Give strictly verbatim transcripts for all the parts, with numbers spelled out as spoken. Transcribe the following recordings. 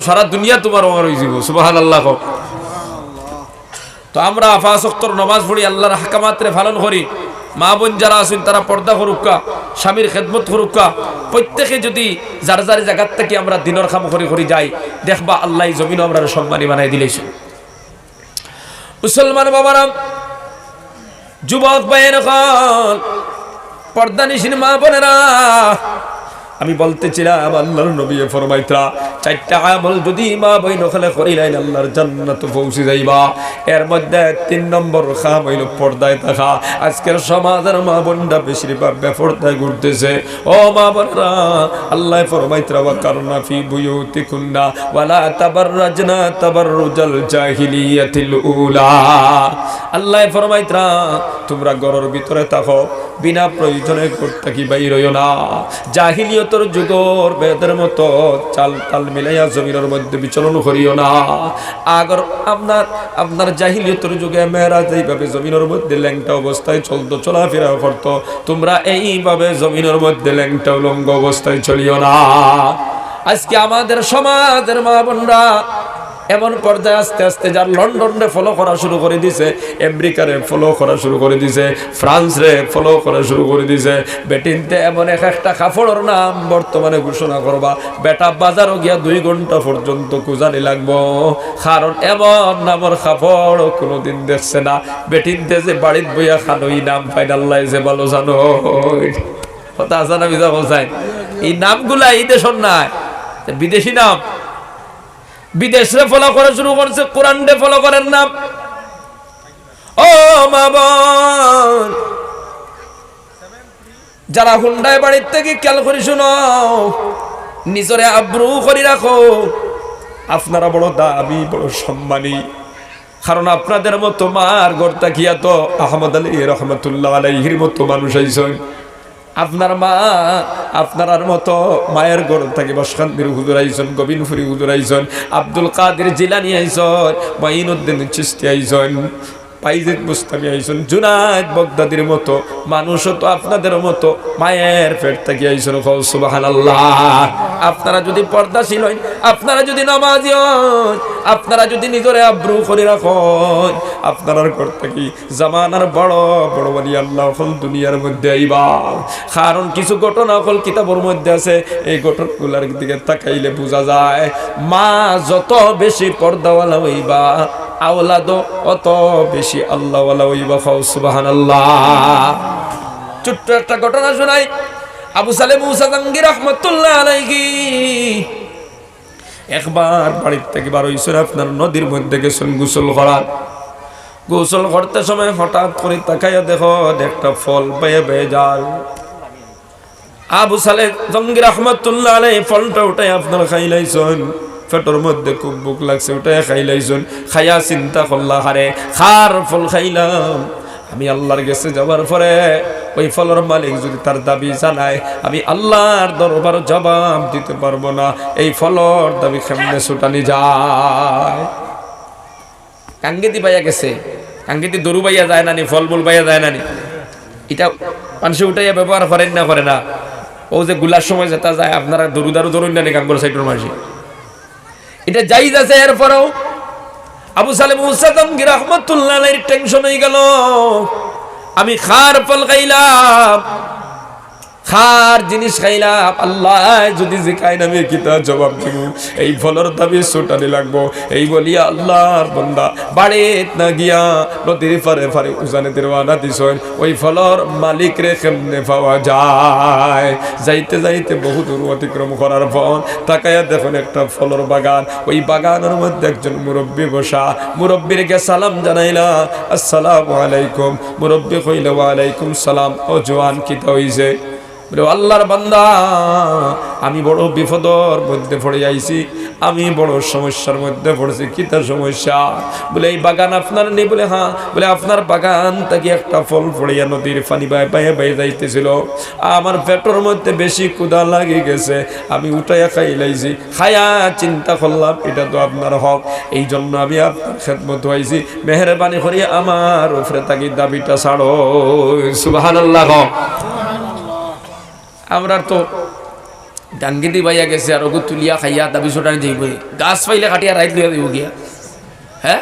সারা দুনিয়া তুমার আমার অইযিবো। সুবহানাল্লাহ কও। তো আমরা পাঁচ ওয়াক্তর নামাজ পড়ি, আল্লার আহকামাতরে পালন করি। মা বোন যারা আছইন, তারা পর্দা করুক্কা, স্বামীর খেদমত করুক্কা। প্রত্যেকে যুদি যার যার জাগাত থাকি আমরা দিনর কাম করি করি যাই, দেখবা আল্লায় ই জমিনো আমরারে সম্মানী বানাই দিলাইছইন। মুসলমান বাবারা, যুবক ভাইয়াইন অকল, পর্দানিশীন মা বোনেরা, আমি বলতেছিলাম, আল্লার নবীয়ে ফরমাইতরা, চাইরটা আমল যুদি মা বইন অকলে করিলাইন, আল্লার জান্নাতো পৌঁছি যাইবা। এর মধ্যে তিন নম্বর কাম অইলো পর্দায় থাকা। আজকের সমাজর মা বোনরা বেশিরভাগ বেপর্দায় ঘুরতেছে। ও মা বোনেরা, আল্লায় ফরমাইতরা, "ওয়াকারনা ফি বুয়ুতিকুন্না ওয়ালা তাবাররাজনা তাবাররুজাল জাহিলিয়াতিল উলা।" আল্লায় ফরমাইতরা, তুমরা ঘরর ভিতরে থাকো, বিনা প্রয়োজনে ঘর থাকি বাইর অইও না। জাহিলিয়তর যুগর বেদের মতো চাল তাল মিলাইয়া জমিনর মধ্যে বিচরণ করিও না। আগর আপনার, আপনার জাহিলিয়তর যুগে মেয়েরা যেইভাবে জমিনর মধ্যে লেংটা অবস্থায় চলতো, চলাফেরা করতো, তুমরা এইভাবে জমিনর মধ্যে লেংটা উলঙ্গ অবস্থায় চলিও না। আজকে আমাদের সমাজর মা বোনরা এমন পর্যায়ে আস্তে আস্তে যার লন্ডনরে follow করা শুরু করি দিছে, আমেরিকারে follow করা শুরু করি দিছে, ফ্রান্সরে follow করা শুরু করি দিছে। বেটিন্তে এমন এক একটা কাপড়র নাম বর্তমানে ঘোষণা করবা, বেটা বাজারো গিয়া দুই ঘন্টা পর্যন্ত খুজানি লাগবো, কারণ এমন নামর কাপড় কুনুদিন দেখছে না। বেটিন্তে যে বাড়িত বইয়া খানো, ই নাম পাইন আল্লায় যে ভালো জানইন। কথা আছে না মিছা কইছাইন? ই নামগুলা ই দেশর নায়, বিদেশি নাম। বিদেশরে follow করা শুরু করছে, কোরআনরে follow করের না। ও মা বোন, যারা হুন্ডায় বাড়ির থাকি খেয়াল করি শুনো, নিজরে আব্রু করি রাখো। আপনারা বড় দামি, বড় সম্মানী, কারণ আপনাদের মতো মার ঘর থাকিয়া তো আহমদ আলী রহমতুল্লাহ আলাইহির মতো মানুষ আইছইন। আপনার মা, আপনারার মতো মায়ের ঘর থাকি বাসকান্দির হুজুর আইছইন, গোবিন্দপুরি হুজুর আইছইন, আব্দুল কাদির জিলানী আইছইন, মঈনুদ্দিন চিশতি আইছইন, বায়েজিদ বুস্তামি আইছইন, জুনায়েদ বাগদাদির মতো মানুষও তো আপনাদের মতো মায়ের পেট থাকি আইছইন। কও সুবহানাল্লাহ। আপনারা যুদি পর্দাশীল অইন, আপনারা যুদি নামাজি অইন, আপনারা যুদি নিজরে আব্রু করি রাখইন, আপনারার ঘর থাকি জামানার বড় বড় ওলি আল্লাহ অকল দুনিয়ার মধ্যে আইবা। কারণ কিছু ঘটনা অকল কিতাবর মধ্যে আছে, এই ঘটনাগুলার দিকে তাকাইলে বুঝা যায়, মা যত বেশি পর্দাওয়ালা অইবা, আওলাদও অত বেশি আল্লাহওয়ালা অইবা। কও সুবহানাল্লাহ। ছোট্ট একটা ঘটনা শুনাই। আবু সালে মুসা জাহাঙ্গীর রহমতুল্লাহ আলাইহি একবার বাড়ির থাকি বার অইছইন, আপনার নদীর মধ্যে গেছইন গোসল করার। গোসল করতে সময় হঠাৎ করি তাকাইয়া দেখইন একটা ফল বেয়ে বেয়ে যার। আবু সালে জঙ্গি রহমতুল্লাহ আলাইহি ফলটা উঠাই আপনার খাইলাইছইন, পেটর মধ্যে খুব ভুক লাগছে, উঠাই খাইলাইছইন। খাইয়া চিন্তা করলা, "হারে, কার ফল খাইলাম? আমি আল্লাহর গেছে যাওয়ার পরে ওই ফলর মালিক যুদি তার দাবি জানায়, আমি আল্লাহর দরবার জবাব দিতে পারবো না। এই ফলর দাবি কেমনে ছুটানি যায়?" কাঙ্গেদি বাইয়া গেছে, কাঙ্গেদি দরু বাইয়া যায় না নি, ফলমূল বাইয়া যায় না নি? ইটা মানষে উঠাইয়া ব্যবহার করের না করে না? অউ যে গুলার সময় যেটা যায়, আপনারা দরু দারু ধরইন না নি, কাঙ্গর সাইডর মানষে? ইটা জায়েজ আছে। এরপরেও আবু সালে মুসা জাহাঙ্গীর রহমতুল্লাহ আলাইহির tension অইগেলো, "আমি কার ফল খাইলাম, কার জিনিস খাইলাম? আল্লায় যুদি জিকাইন, আমি কিতা জবাব দিমু? এই ফলর দাবি ছুটানি লাগবো।" এই বলিয়া আল্লাহর বান্দা বাড়িত না গিয়া নদীর পারে পারে উজানেদি রওয়ানা দিছইন। ওই ফলর মালিকরে কেমনে পাওয়া যায়? যাইতে যাইতে বহু দূর অতিক্রম করার পর তাকাইয়া দেখইন একটা ফলর বাগান। ওই বাগানর মধ্যে একজন মুরব্বি বসা। মুরব্বির গিয়া সালাম জানাইলা, "আসসালামু আলাইকুম।" মুরব্বি কইলা, "ওয়ালাইকুম সালাম।" "ও জোয়ান, কিতা অইছে?" বলে, "ও আল্লাহর বান্দা, আমি বড় বিপদর মধ্যে পড়ি আইছি, আমি বড় সমস্যার মধ্যে পড়ছি।" "কিতা সমস্যা?" বলে, "এই বাগান আপনার নি?" বলে, "হ্যাঁ।" বলে, "আপনার বাগান থাকি একটা ফল পড়িয়া নদীর পানি বায় বায় বায় যাইতেছিল, আমার পেটর মধ্যে বেশি ক্ষুধা লাগি গেছে, আমি উঠাইয়া খাইলাইছি, খাইয়া চিন্তা করলাম ইটা তো আপনার হক, এই জন্য আমি আপনার খেদমতো আইছি, মেহেরবানি করি আমার উপরে থাকি দাবিটা ছাড়ো।" সুবহানাল্লাহ। আমরার তো ডাঙ্গিদি বাইয়া গেছে, আর ওগু তুলিয়া খাইয়া দাবি ছুটানি যাইবো। গাছ পাইলে কাটিয়া রাইত লইয়া যাইবো গিয়া। হ্যাঁ,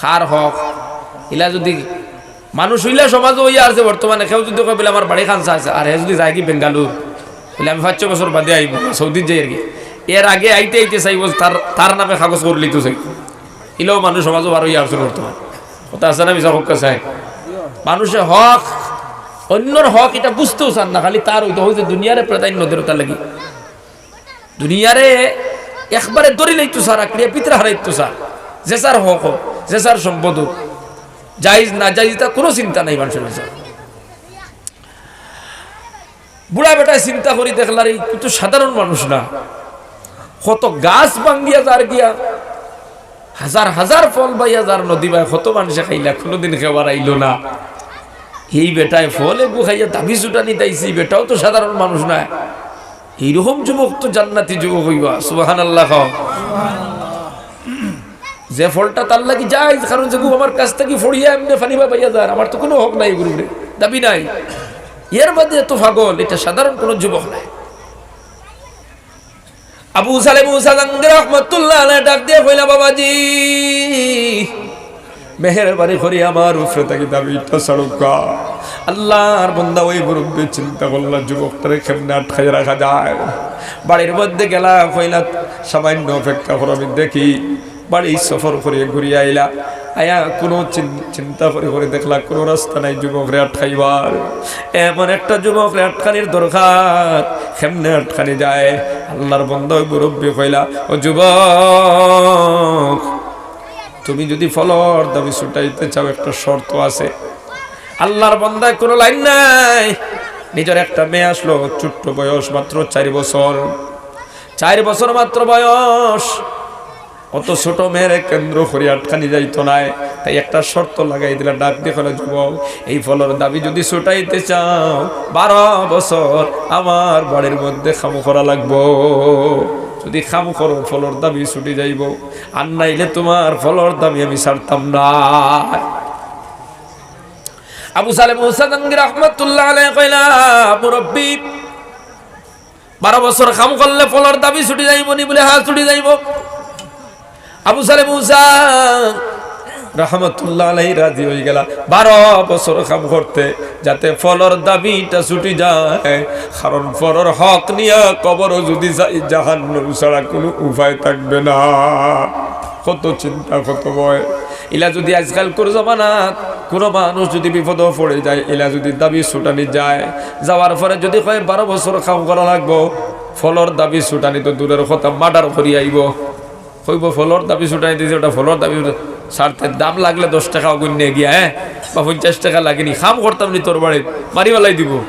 কার হক? ইলা যদি মানুষ অইলা সমাজো অইয়া আছে বর্তমানে, কেউ যদি কয় বলে আমার বাড়ি খানসা আছে, আর হে যদি যায় কি বেঙ্গালুর, বলে আমি পাঁচ ছয় বছর বাদে আইবো, সৌদিত যাই আর কি। এর আগে আইতে আইতে চাইবো তার, তার নামে কাগজ করিলিতো চাইবো। ইলাও মানুষ সমাজো বার অইয়া আছে বর্তমানে। কথা আছে না মিছা? হক আছে। মানুষে হক, অন্যর হক ইটা বুঝতেও চান না, খালি তার অইতো অইছে দুনিয়ারে প্রাধান্য দের ওটার লাগি। দুনিয়ারে একবারে ধরি লইতো চার, আঁকড়িয়া পিতরা হারাইতো চার। যে চার হক হোক, যে চার সম্পদ হোক, জায়েজ না জায়েজ, ইটা কোনো চিন্তা নাই মানুষের মাঝে। বুড়া বেটায় চিন্তা করি দেখলার, এই কিন্তু সাধারণ মানুষ না, কত গাছ ভাঙ্গিয়া যার গিয়া, হাজার হাজার ফল বাইয়া যার নদী বায়, কত মানুষে খাইলা, কোনোদিন খাবার আইলো না। এই বেটায় ফল এগু খাইয়া দাবি ছুটানি তাইছি, বেটাও তো সাধারণ মানুষ নায়। এইরকম যুবক তো জান্নাতি যুবক অইবা। সুবহানাল্লাহ কও। যে ফলটা তার লাগি জায়েজ, কারণ যেগু আমার কাছ থাকি ফড়িয়া এমনে পানি বাইয়া যার, আমার তো কোনো হক নাই, এগুর উপরে দাবি নাই। এর বাদে এত পাগল, ইটা সাধারণ কোনো যুবক নায়। আবু সালে মুসা জাঙ্গি রহমতুল্লাহ আলাইহি ডাক দিয়া কইলা, "বাবাজি, মেহেরবানি করি আমার উপরে থাকি দাবিটা ছাড়ুক্কা।" আল্লাহর বন্দা ওই মুরব্বি চিন্তা করলা, যুবকটারে কেমনে আটকাই রাখা যায়। বাড়ির মধ্যে গেলা, কইলা, "সামান্য অপেক্ষা করো, আমি দেখি।" বাড়ি সফর করি ঘুরিয়া আইলা, আইয়া কোনো চিন-, চিন্তা করি করি দেখলা কোনো রাস্তা নাই যুবকরে আটকাইবার। এমন একটা যুবকরে আটকানির দরকার, কেমনে আটকানি যায়? আল্লাহর বন্দা ওই মুরব্বি কইলা, "ও যুবক, তুমি যদি ফলর দাবি ছুটাইতে চাও, একটা শর্ত আছে।" আল্লাহর বন্দায় কোনো লাইন নাই। নিজর একটা মেয়ে আসলো, ছোট্ট বয়স, মাত্র চার বছর, চার বছর মাত্র বয়স। অত ছোট মেয়েরে কেন্দ্র করি আটকানি যাইতো নায়। তাই একটা শর্ত লাগাই দিলা, ডাক দিয়া কইলা, "যুবক, এই ফলর দাবি যদি ছুটাইতে চাও, বারো বছর আমার বাড়ির মধ্যে কাম করা লাগবো। যদি কাম করো, ফলর দাবি ছুটি যাইবো, আর নাইলে তোমার ফলর দাবি আমি ছাড়তাম না।" আবু সালে মুসা জাঙ্গি রহমতুল্লাহ আলাইহি কইলা, "মুরব্বি, বারো বছর কাম করলে ফলর দাবি ছুটি যাইবো নি?" বলে, "হ্যাঁ, ছুটি যাইবো।" আবু সালে মুসা রহমতুল্লাহ আলাইহি রাজি অই গেলা, বারো বছর কাম করতে, যাতে ফলর দাবিটা ছুটি যায়, কারণ ফলর হক নিয়া কবরও যদি যাই, জাহান্নাম ছাড়া কোনো উপায় থাকবে না। কত চিন্তা, কত ভয়। ইলা যদি আজকালকুর জমানাত কোনো মানুষ যদি বিপদো পড়ি যায়, ইলা যদি দাবি ছুটানি যায়, যাওয়ার পরে যদি কয়, "বারো বছর কাম করা লাগবো, ফলর দাবি ছুটানি তো দূরের কথা, মার্ডার করি আইবো।" কইবো, "ফলর দাবি ছুটানি দিছে, ওটা ফলর দাবি ছাড়তে দাম লাগলে দশ টেকা অগুইন্যে গিয়া, হ্যাঁ, বা পঞ্চাশ টেকা লাগেনি, কাম করতাম নি তোর বাড়িত, মারি ফালাই দিবো।"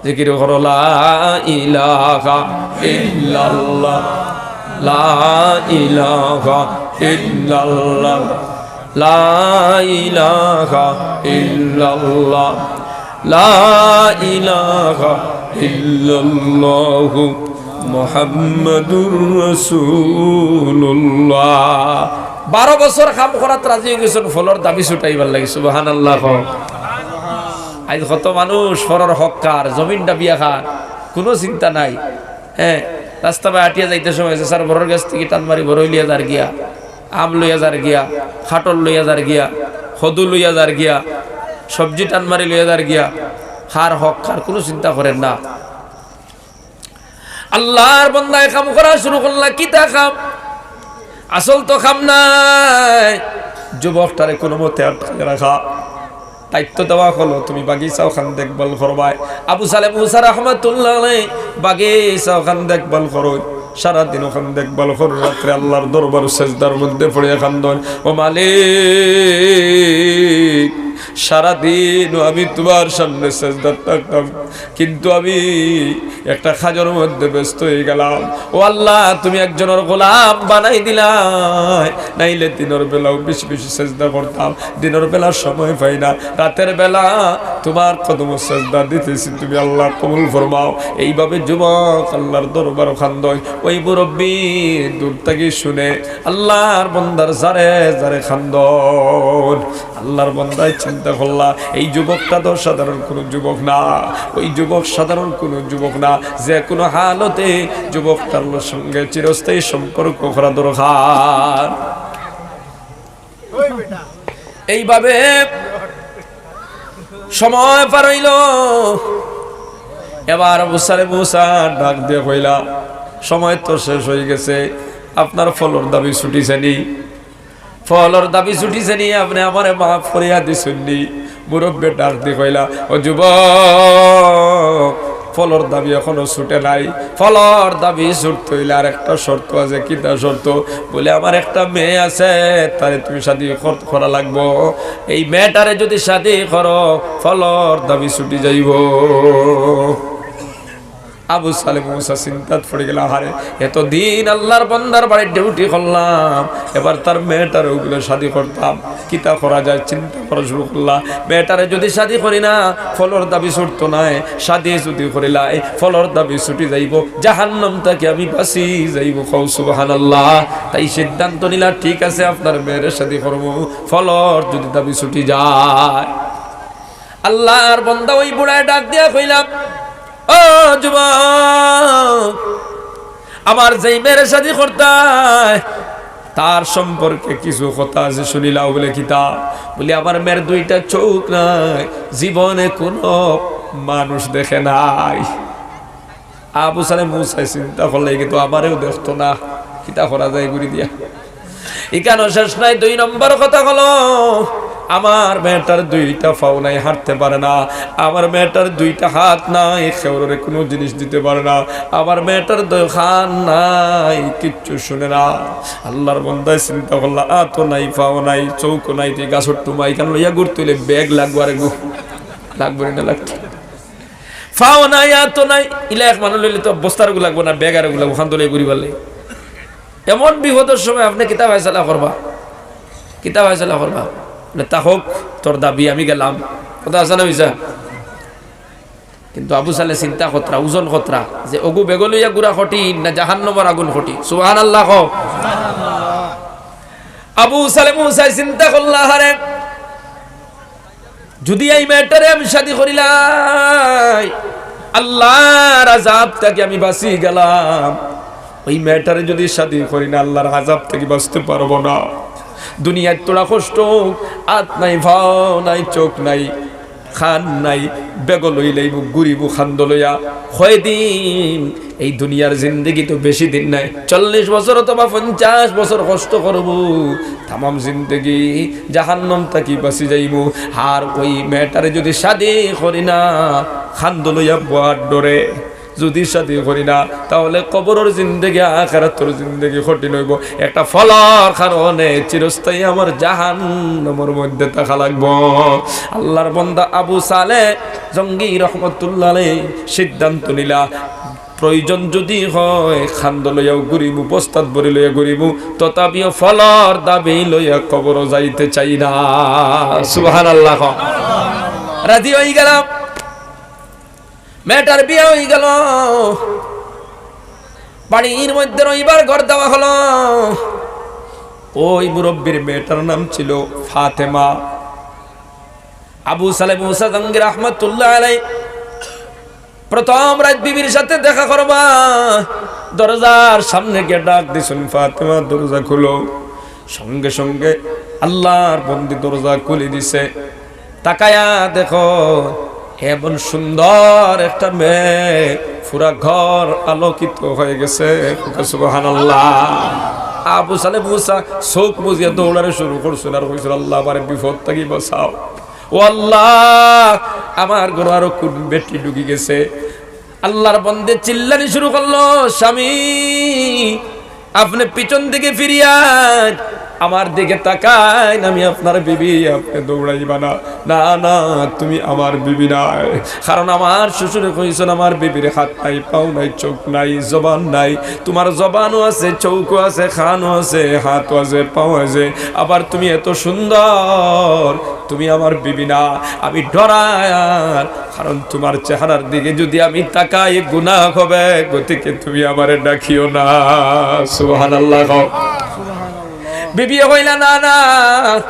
জিকির করো, লা ইলাহা ইল্লাল্লাহ, লা ইলাহা ইল্লাল্লাহ, লা ইলাহা ইল্লাল্লাহ, লা ইলাহা ইল্লাল্লাহু মুহাম্মাদুর রাসূলুল্লাহ। বারো বছর কাম করাত রাজি অই গেছইন, ফলর দাবি ছুটাইবার লাগি। সুবহানাল্লাহ কও। আইজ কত মানুষ ফলর হকদার, জমিন দাবিয়া খার, কোনো চিন্তা নাই। হ্যাঁ, রাস্তা বায় আটিয়া যাইতে সময় যে চার বড়র গাছ থাকি টান মারি বড়ই লইয়া যার গিয়া, আম লইয়া যার গিয়া, কাটল লইয়া যার গিয়া, কদু লইয়া যার গিয়া, সবজি টান মারি লইয়া যার গিয়া, কার হক কার কোনো চিন্তা করের না। আল্লাহর বন্দায় কাম করা শুরু করলা, কিতা কাম? আসল তো কাম নাই, যুবকটারে কোনো মতে আটকে রাখা। দায়িত্ব দেওয়া হলো, "তুমি বাগিচা ওখান দেখভাল করবায়।" আবু সালে মুসা রহমতুল্লাহ আলাইহি বাগিচা ওখান দেখভাল করো, সারাদিন ওখান দেখভাল করো, রাত্রে আল্লাহর দরবার সেজদার মধ্যে পড়িয়া কান্দন, "ও মালিক, সারাদিন আমি তোমার সামনে সেজদাত থাকতাম, কিন্তু আমি একটা কাজর মধ্যে ব্যস্ত অই গেলাম। ও আল্লাহ, তুমি একজনর গোলাম বানাই দিলায়, নাইলে দিনর বেলাও বেশি বেশি সেজদা করতাম, দিনর বেলা সময় পাই না, রাতের বেলা তোমার কদমো সেজদা দিতেছি, তুমি আল্লাহ কবুল ফরমাও।" এইভাবে যুবক আল্লাহর দরবারো কান্দয়। ওই মুরব্বি দূর থাকি শুনে, আল্লাহর বন্দার জারে জারে কান্দন। আল্লাহর বান্দায় চিন্তা করলা, এই যুবকটা তো সাধারণ কোনো যুবক না, ওই যুবক সাধারণ কোনো যুবক না, যে কোনো হালতে যুবকটার সঙ্গে চিরস্থায়ী সম্পর্ক করা দরকার। এইভাবে সময় পার অইল। এবার আবু সালে মুসা ডাক দিয়া কইলা, "সময় তো শেষ অই গেছে, আপনার ফলর দাবি ছুটিছে নি?" ফলর দাবি ছুটিছে নি, আপনে আমারে মাফ করিয়া দিছইন নি? মুরব্বি ডাক দি কইলা, "ও যুবক, ফলর দাবি এখনো ছুটে নাই। ফলর দাবি ছুটতে অইলে আর একটা শর্ত আছে।" "কিতা শর্ত?" বলে, "আমার একটা মেয়ে আছে, তারে তুমি শাদি কর-, করা লাগবো। এই মেয়েটারে যদি শাদি করো, ফলর দাবি ছুটি যাইবো।" আবু সালে মুসা চিন্তাত পড়ি গেলা, "হারে, এতদিন আল্লাহর বান্দার বাড়িত ডিউটি করলাম, এবার তার মেয়েটার ওগুলো শাদি করতাম, কিতা করা যায়?" চিন্তা করা শুরু করলা, "মেয়েটারে যদি শাদি করি না, ফলর দাবি ছুটতো নায়, শাদি যদি করিলাই, ফলর দাবি ছুটি যাইবো, জাহান্নাম থাকি আমি বাঁচি যাইবো।" কও সুবহানাল্লাহ। তাই সিদ্ধান্ত নিলা, "ঠিক আছে, আপনার মেয়েরে শাদি করবো, ফলর যদি দাবি ছুটি যায়।" আল্লাহর বান্দা ওই বুড়ায় ডাক দিয়া কইলা, "ও যুবক, আমার যেই মেয়ের শাদি করতায়, তার সম্পর্কে কিছু কথা আছে, শুনিলাও।" বলে, "কিতা?" বলে, "আমার মেয়ের দুইটা চোখ নাই, জীবনে কোনো মানুষ দেখে নাই।" আবু সালে মুসায় চিন্তা করলে, "কিন্তু আমারেও দেখতো না, কিতা করা যায় ঘুরি দিয়া?" ইকানো শেষ নাই, দুই নম্বর কথা হলো, আমার মেয়েটার দুইটা পাও নাই, হাঁটতে পারে না। আমার মেয়েটার দুইটা হাত নাই, কেউরে কোনো জিনিস দিতে পারে না। আমার মেয়েটার দুই কান নাই, কিচ্ছু শুনে না। আল্লাহর বান্দায় চিন্তা করলা, আতও নাই, পাও নাই, চোখও নাই, তুই গাছর টুমা ইকান লইয়া ঘুরতে অইলে ব্যাগ লাগবো, আর এগু লাগবো না, লাগতো। পাও নাই, আতও নাই, ইলা এক মানুষ লইলে তো বস্তার ওগু লাগবো না, ব্যাগ আর ওগু লাগবো, খান্দলে ঘুরিবার লাগি। এমন বিপদর সময় আপনে কিতা ফয়সালা করবা? কিতা ফয়সালা করবা? বলে, "তা হোক, তোর দাবি, আমি গেলাম।" কথা আছে না মিছা? কিন্তু আবু সালে চিন্তা কররা, ওজন কররা, যে অগু বেগো লইয়া ঘুরা কঠিন না জাহান্নামর আগুন কঠিন? সুবহানাল্লাহ কও। আবু সালে মুসায় চিন্তা করলা, হারে, যদি এই মেয়েটারে আমি শাদি করিলাই, আল্লাহর আযাব থাকি আমি বাঁচি গেলাম। ওই মেয়েটারে যদি শাদি করি না, আল্লাহর আযাব থাকি বাঁচতে পারবো না। দুনিয়ার থুড়া কষ্ট হোক, আত নাই, পাও নাই, চোখ নাই, কান নাই, বেগো লইলাইমু, ঘুরিমু খান্দ লইয়া। কয়দিন? এই দুনিয়ার জিন্দেগি তো বেশি দিন নাই, চল্লিশ বছর অথবা পঞ্চাশ বছর কষ্ট করবো, তামাম জিন্দেগি জাহান্নাম থাকি বাঁচি যাইমু। আর ওই মেয়েটারে যদি শাদি করি না, খান্দ লইয়া বওয়ার ডরে, যদি শাদি করি না, তাহলে কবরর জিন্দেগি, আখেরাতর জিন্দেগি কঠিন অইবো। একটা ফলর কারণে চিরস্থায়ী আমার জাহান্নামর মধ্যে থাকা লাগবো। আল্লাহর বান্দা আবু সালে জঙ্গি রহমতুল্লাহ আলাইহি সিদ্ধান্ত নিলা, প্রয়োজন যদি হয়, খান্দ লইয়াও ঘুরিমু, বস্তাত ভরি লইয়া ঘুরিমু, তথাপিও ফলর দাবি লইয়া কবরো যাইতে চাই না। সুবহানাল্লাহ কও। রাজি অই গেলাম, মেয়েটার বিয়া অই গেল, বাড়ির মধ্যে রইবার ঘর দেওয়া হলো। ওই মুরব্বির মেয়েটার নাম ছিল ফাতেমা। আবু সালে মুসা জঙ্গি রহমতুল্লাহ আলাই প্রথম রাইত বিবির সাথে দেখা করবা, দরজার সামনে গিয়া ডাক দিছইন, "ফাতেমা, দরজা খুলো।" সঙ্গে সঙ্গে আল্লাহর বন্দি দরজা খুলি দিছে। তাকায়া দেখো, এমন সুন্দর একটা মেয়ে, পুরা ঘর আলোকিত হয়ে গেছে। সুবহানাল্লাহ। আবু সালে মুসা চোখ মুজিয়া দৌড়ানি শুরু করছইন আর কইছইন, "আল্লাহ, আমারে বিপদ থাকি বাঁচাও।" ও আল্লাহ, আমার ঘরো আরো কোন বেটি ঢুকি গেছে। আল্লাহর বন্দে চিল্লানি শুরু করলো, "স্বামী, আপনে পিছন দিকে ফিরিয়া আইন, আমার দিকে তাকাইন, আমি আপনার বিবি, আপনে দৌড়াইবা না। না, না, তুমি আমার বিবি নায়। কারণ আমার শ্বশুরে কইছইন, আমার বিবির হাত নাই, পাও নাই, চোখ নাই, জবান নাই। তুমার জবানও আছে, চউখও আছে, কানও আছে, হাতও আছে, পাও আছে। আবার তুমি এত সুন্দর, তুমি আমার বিবি না।" আমি ডরায়ার, কারণ তুমার চেহারার দিকে যদি আমি তাকাই, গুনাহ হবে, গতিকে তুমি আমারে ডাকিও না। সুবহানাল্লাহ কও। বিবিয়ে কইলা, "না, না,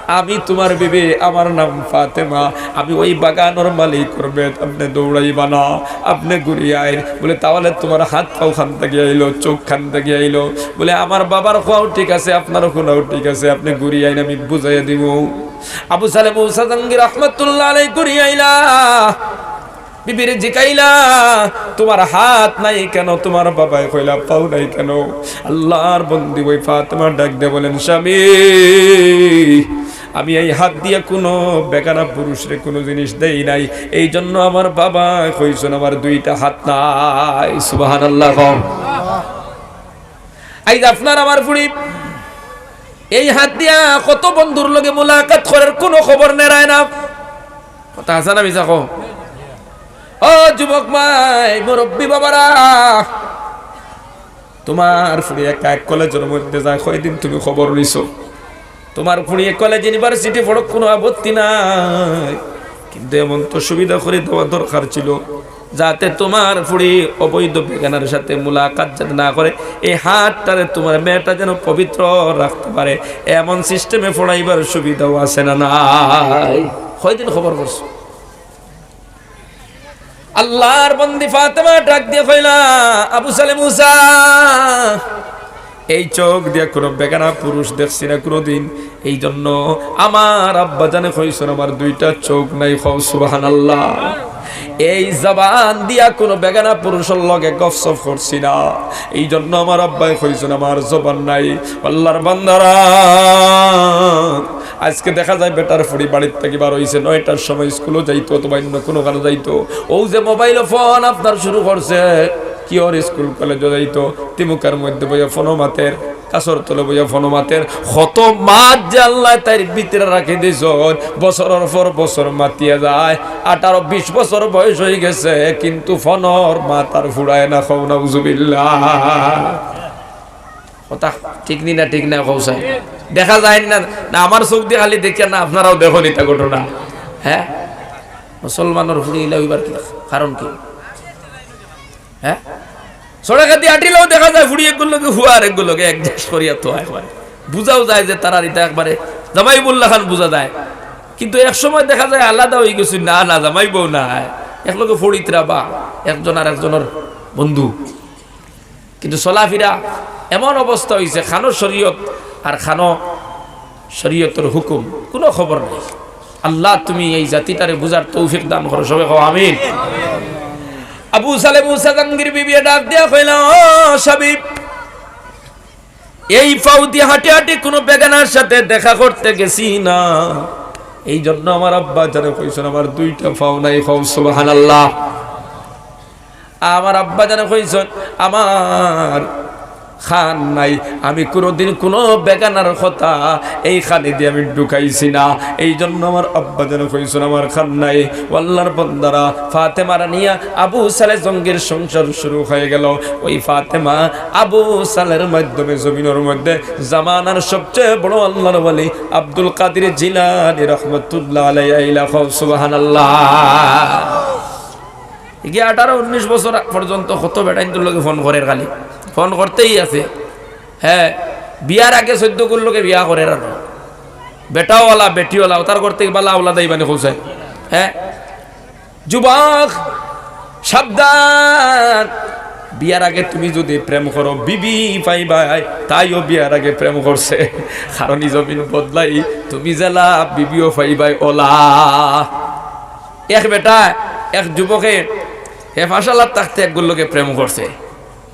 আমি তুমার বিবি, আমার নাম ফাতেমা, আমি ওই বাগানর মালিকর বেটা, আপনে দৌড়াইবা না, আপনে ঘুরি আইন।" বলে, "তাহলে তুমার হাত পাও খান থাকি আইলো, চোখ খান থাকি আইলো?" বলে, "আমার বাবার কওয়াও ঠিক আছে, আপনার কওয়াও ঠিক আছে, আপনে ঘুরি আইন, আমি বুঝাইয়া দিমু।" আবু সালে মুসা জাহাঙ্গীর রহমতুল্লাহ আলাই ঘুরি আইলা। বিবিরে জিকাইলা, "তুমার হাত নাই কেন? তুমার বাবায় কইলা পাও নাই কেন?" আল্লাহর বন্দি ওই ফাতেমা ডাক দিয়া বলেন, "স্বামী, আমি এই হাত দিয়া কুনু বেগানা পুরুষরে কুনু জিনিস দেই নাই, এই জন্য আমার বাবায় কইছইন আমার দুইটা হাত নাই।" সুবহানাল্লাহ কও। আইজ আপনার আমার ফুড়ি এই হাত দিয়া কত বন্ধুর লগে মুলাকাত করের, কুনু খবর নেরায় না। কথা হাছা না মিছা কও? ও যুবক ভাই, মুরব্বী বাবারা, তুমার ফুড়ি একা এক কলেজর মধ্যে যায়, কয়দিন তুমি খবর নিছো? তুমার ফুড়ি এক কলেজ ইউনিভার্সিটি পড়ুক, কুনু আপত্তি নাই, কিন্তু এমন তো সুবিধা করি দেওয়া দরকার ছিল, যাতে তুমার ফুড়ি অবৈধ বেগানার সাথে মুলাকাত যাতে না করে, এই হাতটারে তুমার মেয়েটা যেন পবিত্র রাখতে পারে, এমন সিস্টেমে পড়াইবার সুবিধাও আছে না নাই? কয়দিন খবর করছো? আল্লাহর বন্দি ফাতেমা ডাক দিয়া কইলা, "আবু সালে মুসা, এই চোখ দিয়া কুনু বেগানা পুরুষ দেখছি না কুনুদিন, এই জন্য আমার আব্বা জানে কইছইন আমার দুইটা চোখ নাই।" কও সুবহানাল্লাহ। "এই জবান দিয়া কুনু বেগানা পুরুষর লগে গফসফ করছি না, এই জন্য আমার আব্বায় কইছইন আমার জবান নাই।" আল্লাহর বান্দারা, আজকে দেখা যায় বেটার ফুড়ি বাড়ির থাকি বার অইছে, নয়টার সময় স্কুলো যাইতো অথবা অন্য কুনু কানো যাইতো, অউ যে মোবাইলো ফোন আপনার শুরু করছে, কিওর স্কুল কলেজো যাইতো, তিমুকার মধ্যে বইয়া ফোনো মাতের, গাছর তলে বইয়া ফোনো মাতের, কত মাত যে আল্লায় তাইর ভিতরে রাখি দিছইন, বছরর পর বছর মাতিয়া যায়, আঠারো বিশ বছর বয়স অইগেছে, কিন্তু ফোনর মাত আর ফুরায় না, কও নাউজুবিল্লাহ। কথা ঠিক নি না, ঠিক না, কও চাই? দেখা যায় নি না? না, আমার চোখ দি খালি দেখিয়ার না, আপনারাও দেখইন ইতা ঘটনা। হ্যাঁ, মুসলমানর ফুড়ি ইলা অইবার কি কারণ কি? হ্যাঁ, সড়কদি আটিলেও দেখা যায় ফুড়ি একগুর লগে, ফুয়া আরেকগুর লগে, adjust করিয়া তো একবারে বুঝাও যায় যে তারার ইতা একবারে জামাই বউ লাখান বুঝা যায়, কিন্তু এক সময় দেখা যায় আলাদা অইগেছে, না না, জামাই বউ নায়, একলগে পড়িত্রা বা একজন আরেকজনর বন্ধু। কিন্তু চলাফিরা এমন অবস্থা অইছে, খানো শরীয়ত আর খানো শরীয়তর হুকুম, কুনু খবর নাই। আল্লাহ, তুমি এই জাতিটারে বুঝার তৌফিক দান করো, সবে কও আমিন। আবু সালে মুসা জাহাঙ্গীর বিবিয়ে ডাক দিয়া কইলা, "ও হাবিব, এই পাও দি হাঁটি হাঁটি কুনু বেগানার সাথে দেখা করতে গেছি না, এই জন্য আমার আব্বা জানে কইছইন আমার দুইটা পাও নাই।" কও সুবহানাল্লাহ। আমার আব্বা জানে কইছইন, আমার কান নাই, আমি কুনুদিন কুনু বেগানার কথা এই কানেদি আমি ঢুকাইছি না, এই জন্য আমার আব্বা জানে কইছইন আমার কান নাই। ও আল্লাহর বান্দারা, ফাতেমারে নিয়া আবু সালে জঙ্গির সংসার শুরু অইগেলো। ওই ফাতেমা আবু সালের মাধ্যমে জমিনর মধ্যে জামানার সবচেয়ে বড় আল্লাহর ওলি আব্দুল কাদির জিলানী রহমতুল্লাহ আলাইহি আইলা। কও সুবহানাল্লাহ। ইগিয়ে আঠারো উনিশ বছর পর্যন্ত কত বেটাইন্তর লগে ফোন করের, খালি ফোন করতেউ আছে। হ্যাঁ, বিয়ার আগে চৌদ্দ গুর লগে বিয়া করের আর বেটাওয়ালা, বেটিওয়ালা, অতার করতে বালা আওলাদ আইবা নি কও চাই। হ্যাঁ, যুবক, সাবধান। বিয়ার আগে তুমি যুদি প্রেম করো, বিবি পাইবায়, তাইও বিয়ার আগে প্রেম করছে। কারণ ই জমিন বদলাই, তুমি যেলা, বিবিও পাইবায় অলা। এক বেটা, এক যুবকে, হে পাঁচশালাত থাকতে একগুর লগে প্রেম করছে।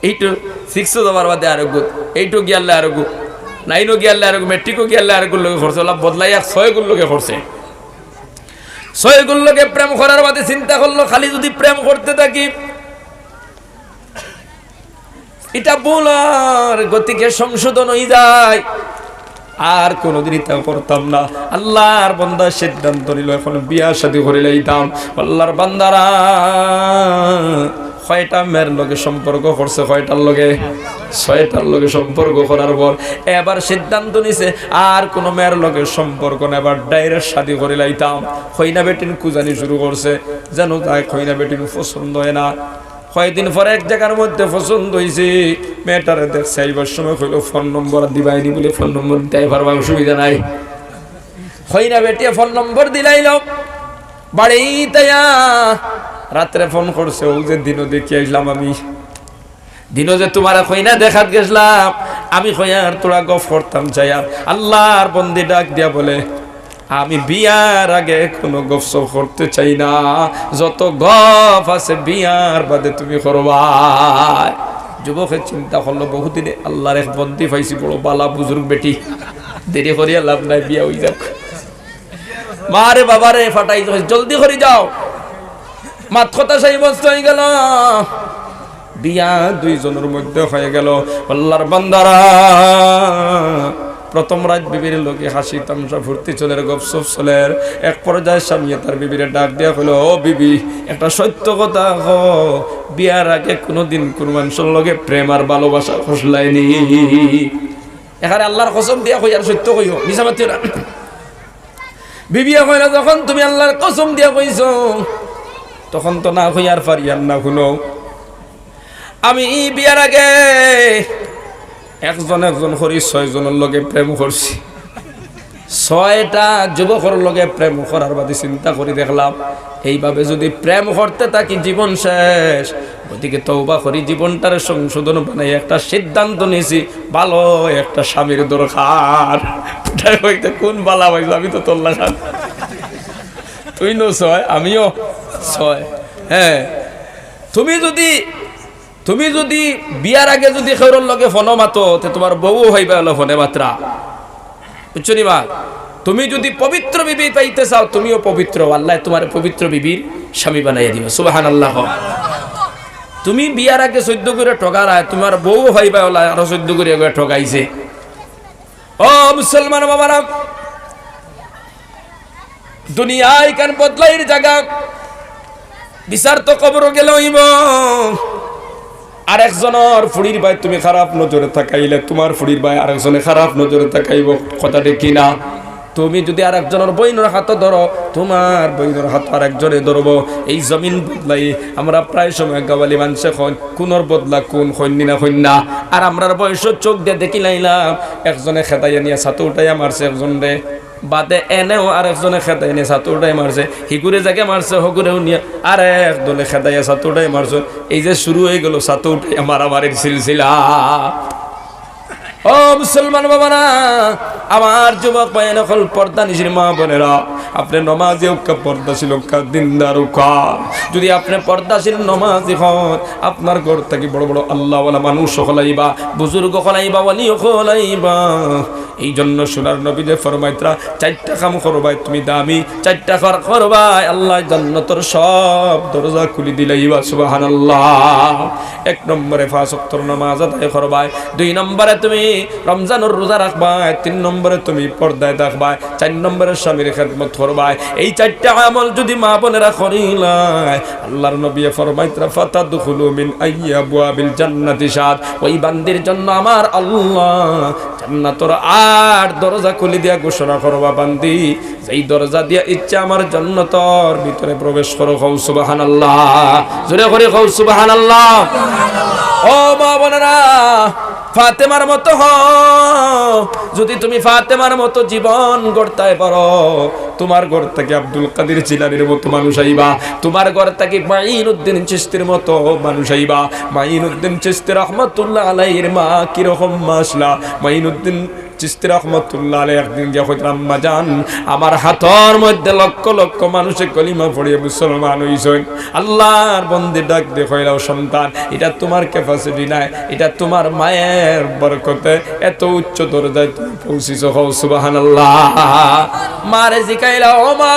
এইটু সিক্সো যাওয়ার বাদে আরোগু, এইটু গিয়ারলে আরোগু, নাইনো গিয়ারলে আরোগু, মেট্রিকো গিয়ারলে আরোগুর লগে করছে, অলা বদলাই এক ছয়গুর লগে করছে। ছয়গুর লগে প্রেম করার বাদে চিন্তা করলো, খালি যুদি প্রেম করতে থাকি, ইটা ভুল অর, গতিকে সংশোধন অইযায়। আর কুনুদিন ইতা করতাম না। আল্লাহর বান্দা সিদ্ধান্ত নিলো, এখন বিয়া শাদী করিলাইতাম। আল্লাহর বান্দারা, কয়টা মেয়ের লগে সম্পর্ক করছে? কয়টার লগে? ছয়টার লগে সম্পর্ক করার পর এবার সিদ্ধান্ত নিছে, আর কুনু মেয়ের লগে সম্পর্ক না, এবার direct শাদী করিলাইতাম। কইনা বেটিন খুজানি শুরু করছে, যেন যায় কইনা বেটিন পছন্দ অয় না। কয়দিন পরে এক জাগার মধ্যে পছন্দ অইছে, মেয়েটারে দেখছে, আইবার সময় কইলো, "ফোন নম্বর দিবায়নি?" বলে, "ফোন নম্বর দিতায় পারবা, অসুবিধা নাই।" কইনা বেটিয়ে ফোন নম্বর দিলাইল, বাড়িত আইয়া রাত্রে ফোন করছে, "অউ যে দিনো দেখি আইলাম আমি, দিনো যে তুমারে কইনা দেখাত গেছলাম, আমি কইয়ার থুড়া গফ করতাম চাইয়ার।" আল্লার বন্দি ডাক দিয়া বলে, "আমি বিয়ার আগে কুনু গফ সফ করতে চাই না, যত গফ আছে বিয়ার বাদে তুমি করবায়।" যুবকে চিন্তা করলো, "বহুদিনে আল্লার এক বন্দি পাইছি, বড় বালা বুজুর্গ বেটি, দেরি করিয়া লাভ নাই, বিয়া অইযাউক।" মারে বাবারে ফাটাই, "জলদি করি যাও।" মাত কথা সাব্যস্ত অইগেল, বিয়া দুইজনর মধ্যে অইগেল। আল্লার বান্দারা, প্রথম রাইত বিবির লগে হাসি তামশা ফুর্তি চলের, গফ সফ চলের। এক পর্যায়ে স্বামীয়ে তার বিবিরে ডাক দিয়া কইল, "ও বিবি, একটা সত্য কথা কও, বিয়ার আগে কুনুদিন কুনু মানষর লগে প্রেম আর ভালোবাসা করছলায়নি?" এখানে আল্লার কসম দিয়া কইয়ার, সত্য কইও, মিছা মাতিও না। বিবিয়ে কইলা, "যখন তুমি আল্লার কসম দিয়া কইছো, তখন তো না কইয়ার পারিয়ার না। হুনো, আমি বিয়ার আগে একজন একজন করি ছয়জনর লগে প্রেম করছি। ছয়টা যুবকর লগে প্রেম করার বাদে চিন্তা করি দেখলাম, এইভাবে যুদি প্রেম করতে থাকি জীবন শেষ। গতিকে তওবা করি জীবনটারে সংশোধন বানাই একটা সিদ্ধান্ত নিছি, ভালো একটা স্বামীর দরকার।" তাই কইতে, "কুন বালা পাইছো, আমি তো তোর লাখান।" তুই নু ছয়, আমিও ছয়। হ্যাঁ, তুমি যুদি, তুমি যুদি বিয়ার আগে যুদি কেউরর লগে ফোনো মাতো, তে তুমার বউও পাইবায় অলা ফোনে মাতরা। বুঝছো নি বা? তুমি যুদি পবিত্র বিবি পাইতে চাও, তুমিও পবিত্র, আল্লায় তুমারে পবিত্র বিবির স্বামী বানাইয়া দিবা। সুবহানাল্লাহ। তুমি বিয়ার আগে চৌদ্দ গুরে ঠগারায়, তুমার বউও পাইবায় অলা আরো চৌদ্দ গুরে এগু ঠগাইছে। ও মুসলমান বাবারা, দুনিয়া ইখান বদলাইর জাগা, বিচার তো কবরো গেলে অইবো। আরেকজনর ফুড়ির বায় তুমি খারাপ নজরে তাকাইলে, তুমার ফুড়ির বায় আরেকজনে খারাপ নজরে তাকাইবো, কথা ঠিক কি না? তুমি যুদি আরেকজনর বইনর হাতো ধরো, তুমার বইনর হাতো আরেকজনে ধরবো। এই জমিন বদলাই, আমরা প্রায় সময় গাওয়ালি মানষে কইন, "কুনর বদলা কুন", কইন নি না, কইন না? আর আমরার বয়সো চউখ দিয়া দেখিলাইলাম, একজনে খেদাইয়া নিয়া ছাতো উঠাইয়া মারছে একজনরে, বাদে এনেও আরেকজনে খেদাইয়া নিয়া ছাতো উঠাইয়া মারছে, হিগুরে যেগু মারছে, হগুরেও নিয়া আরেক দলে খেদাইয়া ছাতো উঠাইয়া মারছে। এই যে শুরু অইগেল ছাতো উঠাইয়া মারামারির সিলসিলা। ও মুসলমান বাবারা, আমার যুবক ভাইয়াইন অকল, পর্দানিশীন মা বোনেরা, আপনে নমাজি অউক্কা, পর্দাশীল অউক্কা, দিনদার অউক্কা। যুদি আপনে পর্দাশীল নমাজি অইন, আপনার ঘর থাকি বড় বড় আল্লাওয়ালা মানুষ অকল আইবা, বুজুর্গ অকল আইবা, ওলি অকল আইবা। এই জন্য সোনার নবীয়ে ফরমাইতরা, চাইরটা কাম করবায় তুমি দামি, চাইরটা কাম করবায়, আল্লায় জান্নাতর সব দরজা খুলি দিলাইবা। সুবহানাল্লাহ। এক নম্বরে পাঁচ ওয়াক্তর নামাজ আদায় করবায়, দুই নম্বরে তুমি রমজানর রোজা রাখবায়, তিন নম্বরে তুমি পর্দায় থাকবায়, চাইর নম্বরে স্বামীর খেদমত করবায়। এই চাইরটা আমল যুদি মা বোনেরা করিলায়, আল্লার নবীয়ে ফরমাইতরা, "ফাতাদখুলু মিন আইয়ি আবওয়াবিল জান্নাতি শাআত।" ওই বান্দির জন্য আমার আল্লায় জান্নাতর আট দরজা খুলি দিয়া ঘোষণা করবা, "বান্দি, যেই দরজা দিয়া ইচ্ছা আমার জান্নাতর ভিতরে প্রবেশ করো।" কও সুবহানাল্লাহ। জোরে করি কও সুবহানাল্লাহ। ও মা বোনেরা, ফাতেমার মতো হও। যুদি তুমি ফাতেমার মতো জীবন গড়তায় পারো, তুমার ঘর থাকি আব্দুল কাদির জিলানীর মতো মানুষ আইবা, তুমার ঘর থাকি মাইনুদ্দিন চিশতির মতো মানুষ আইবা। মাইনুদ্দিন চিশতি রহমতুল্লাহ আলাইহির মা কিরকম মা আছলা? মাইনুদ্দিন চিশতি রহমতুল্লাহ আলাইহি একদিন গিয়া কইতরা, "আম্মা জান, আমার হাতর মধ্যে লক্ষ লক্ষ মানুষে কলিমা পড়িয়া মুসলমান অইছইন।" আল্লার বন্দি ডাক দিয়া কইলা, "ও সন্তান, ইটা তুমার capacity নায়, ইটা তুমার মায়ের বরকতে এত উচ্চ দরজায় তুমি পৌঁছিছো।" কও সুবহানাল্লাহ। মারে জিকাইলা, "ও মা,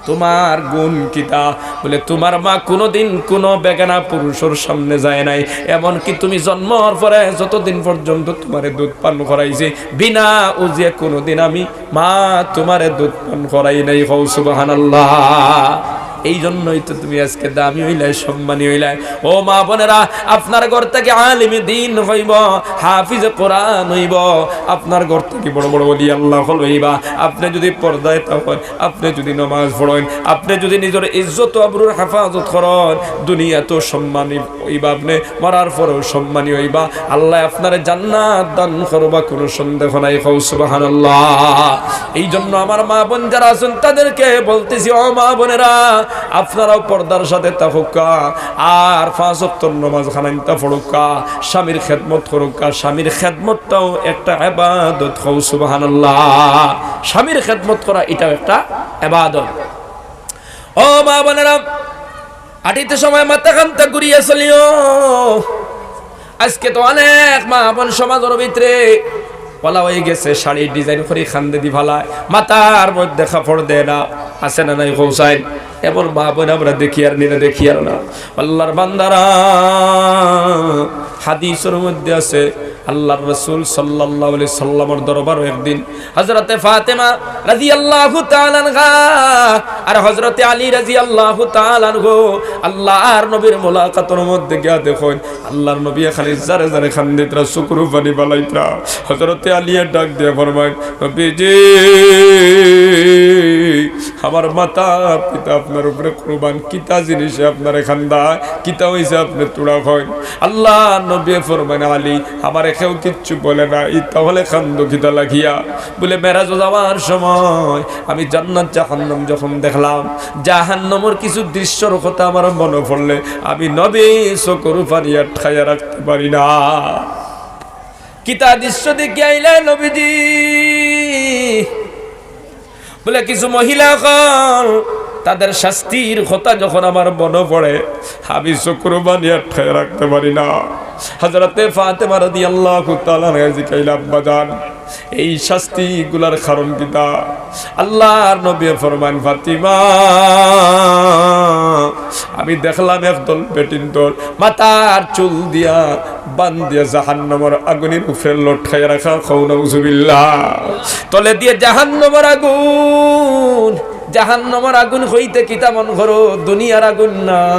তুমার গুণ কিতা?" বলে, "তুমার মা কুনুদিন কুনু বেগানা পুরুষর সামনে যায় নাই, এমনকি তুমি জন্মর পরে যতদিন পর্যন্ত তুমারে দুধ পান করাইছি, বিনা উজিয়ে কুনুদিন আমি মা তুমারে দুধ পান করাই নাই।" কও সুবহানাল্লাহ। এই জন্যই তো তুমি আজকে দামি অইলায়, সম্মানী অইলায়। ও মা বোনেরা, আপনার ঘর থাকি আলিমে দিন অইবো, হাফিজে কোরআন অইবো, আপনার ঘর থাকি বড় বড় ওলি আল্লাহ অকল অইবা। আপনে যুদি পর্দায় থাকইন, আপনে যুদি নমাজ পড়ইন, আপনে যুদি নিজর ইজ্জত আবরুর হেফাজত করইন, দুনিয়াত সম্মানী অইবা আপনে, মরার পরেও সম্মানী অইবা। আল্লায় আপনারে জান্নাত দান করবা, কুনু সন্দেহ নাই। কও সুবহানাল্লাহ। এই জন্য আমার মা বোন যারা আছইন, তাদেরকে বলতেছি, ও মা বোনেরা, আপনারাও পর্দার সাথে থাকউক্কা, আর পাঁচ ওয়াক্তর নমাজ খানাইন্তা পড়উক্কা, স্বামীর খেদমত করউক্কা। স্বামীর খেদমতটাও একটা ইবাদত। কও সুবহানাল্লাহ। স্বামীর খেদমত করা, এটাও একটা ইবাদত। ও মা বোনেরা, আটিতে সময় মাথা খানটা ঘুরিয়া চলিও। আজকে তো অনেক মা বোন সমাজর ভিতরে ওলা অইগেছে, শাড়ি design করি খান্দেদি ফালায়, মাথার মধ্যে কাপড় দেয় না, আছে না নাই কওছাইন? এমন মা বোন আমরা দেখিয়ার নি না, দেখিয়ার না। আল্লাহর বান্দারা, হাদিসর মধ্যে আছে, আল্লাহর রাসূল সাল্লাল্লাহু আলাইহি সাল্লামর দরবারো একদিন হযরতে ফাতেমা রাদিয়াল্লাহু তাআলা আনহা আর হযরতে আলী রাদিয়াল্লাহু তাআলা আনহু আল্লাহর নবীর মুলাকাতর মধ্যে গিয়া দেখইন, আল্লাহর নবীয়ে খালি জারে জারে খান্দিতরা, চকুর পানি ফালাইতরা। হযরতে আলীয়ে ডাক দিয়া ফরমাইন, নবীজি, আমার মাতা পিতা আপনার উপরে কুরবান, কিতা জিনিসে আপনারে খান্দায়, কিতা অইছে আপনে থুড়া কইন। আল্লাহর নবীয়ে ফরমাইন, আলী, আমারে কেউ কিচ্ছু বলে না, ই তাহলে খান্দো কিতা লাগিয়া? বলে, মেরাজো যাওয়ার সময় আমি জান্নাত জাহান্নাম যখন দেখলাম, জাহান্নামর কিছু দৃশ্যর কথা আমার মনো পড়লে আমি নবী চকুর পানি আটকাইয়া রাখতে পারি না। কিতা দৃশ্য দেখিয়া আইলা নবীজি? বলে, কিছু মহিলা অকল, তাদের শাস্তির কথা যখন আমার মনো পড়ে, আমি চকুর পানি আটকাইয়া রাখতে পারি না। হযরতে ফাতেমা রাদিয়াল্লাহু তাআলা আনহা জিকাইলা, আব্বাজান, এই শাস্তিগুলার কারণ কিতা? আল্লাহর নবীয়ে ফরমাইন, ফাতিমা, আমি দেখলাম একদল বেটিন্তর মাথার চুল দিয়া বান্দিয়া জাহান্নামর আগুনর উপরে লটকাইয়া রাখা। কও নাউজুবিল্লাহ। তলেদি জাহান্নামর আগুন, জাহান্নামর আগুন কইতে কিতা মনো করো? দুনিয়ার আগুন না।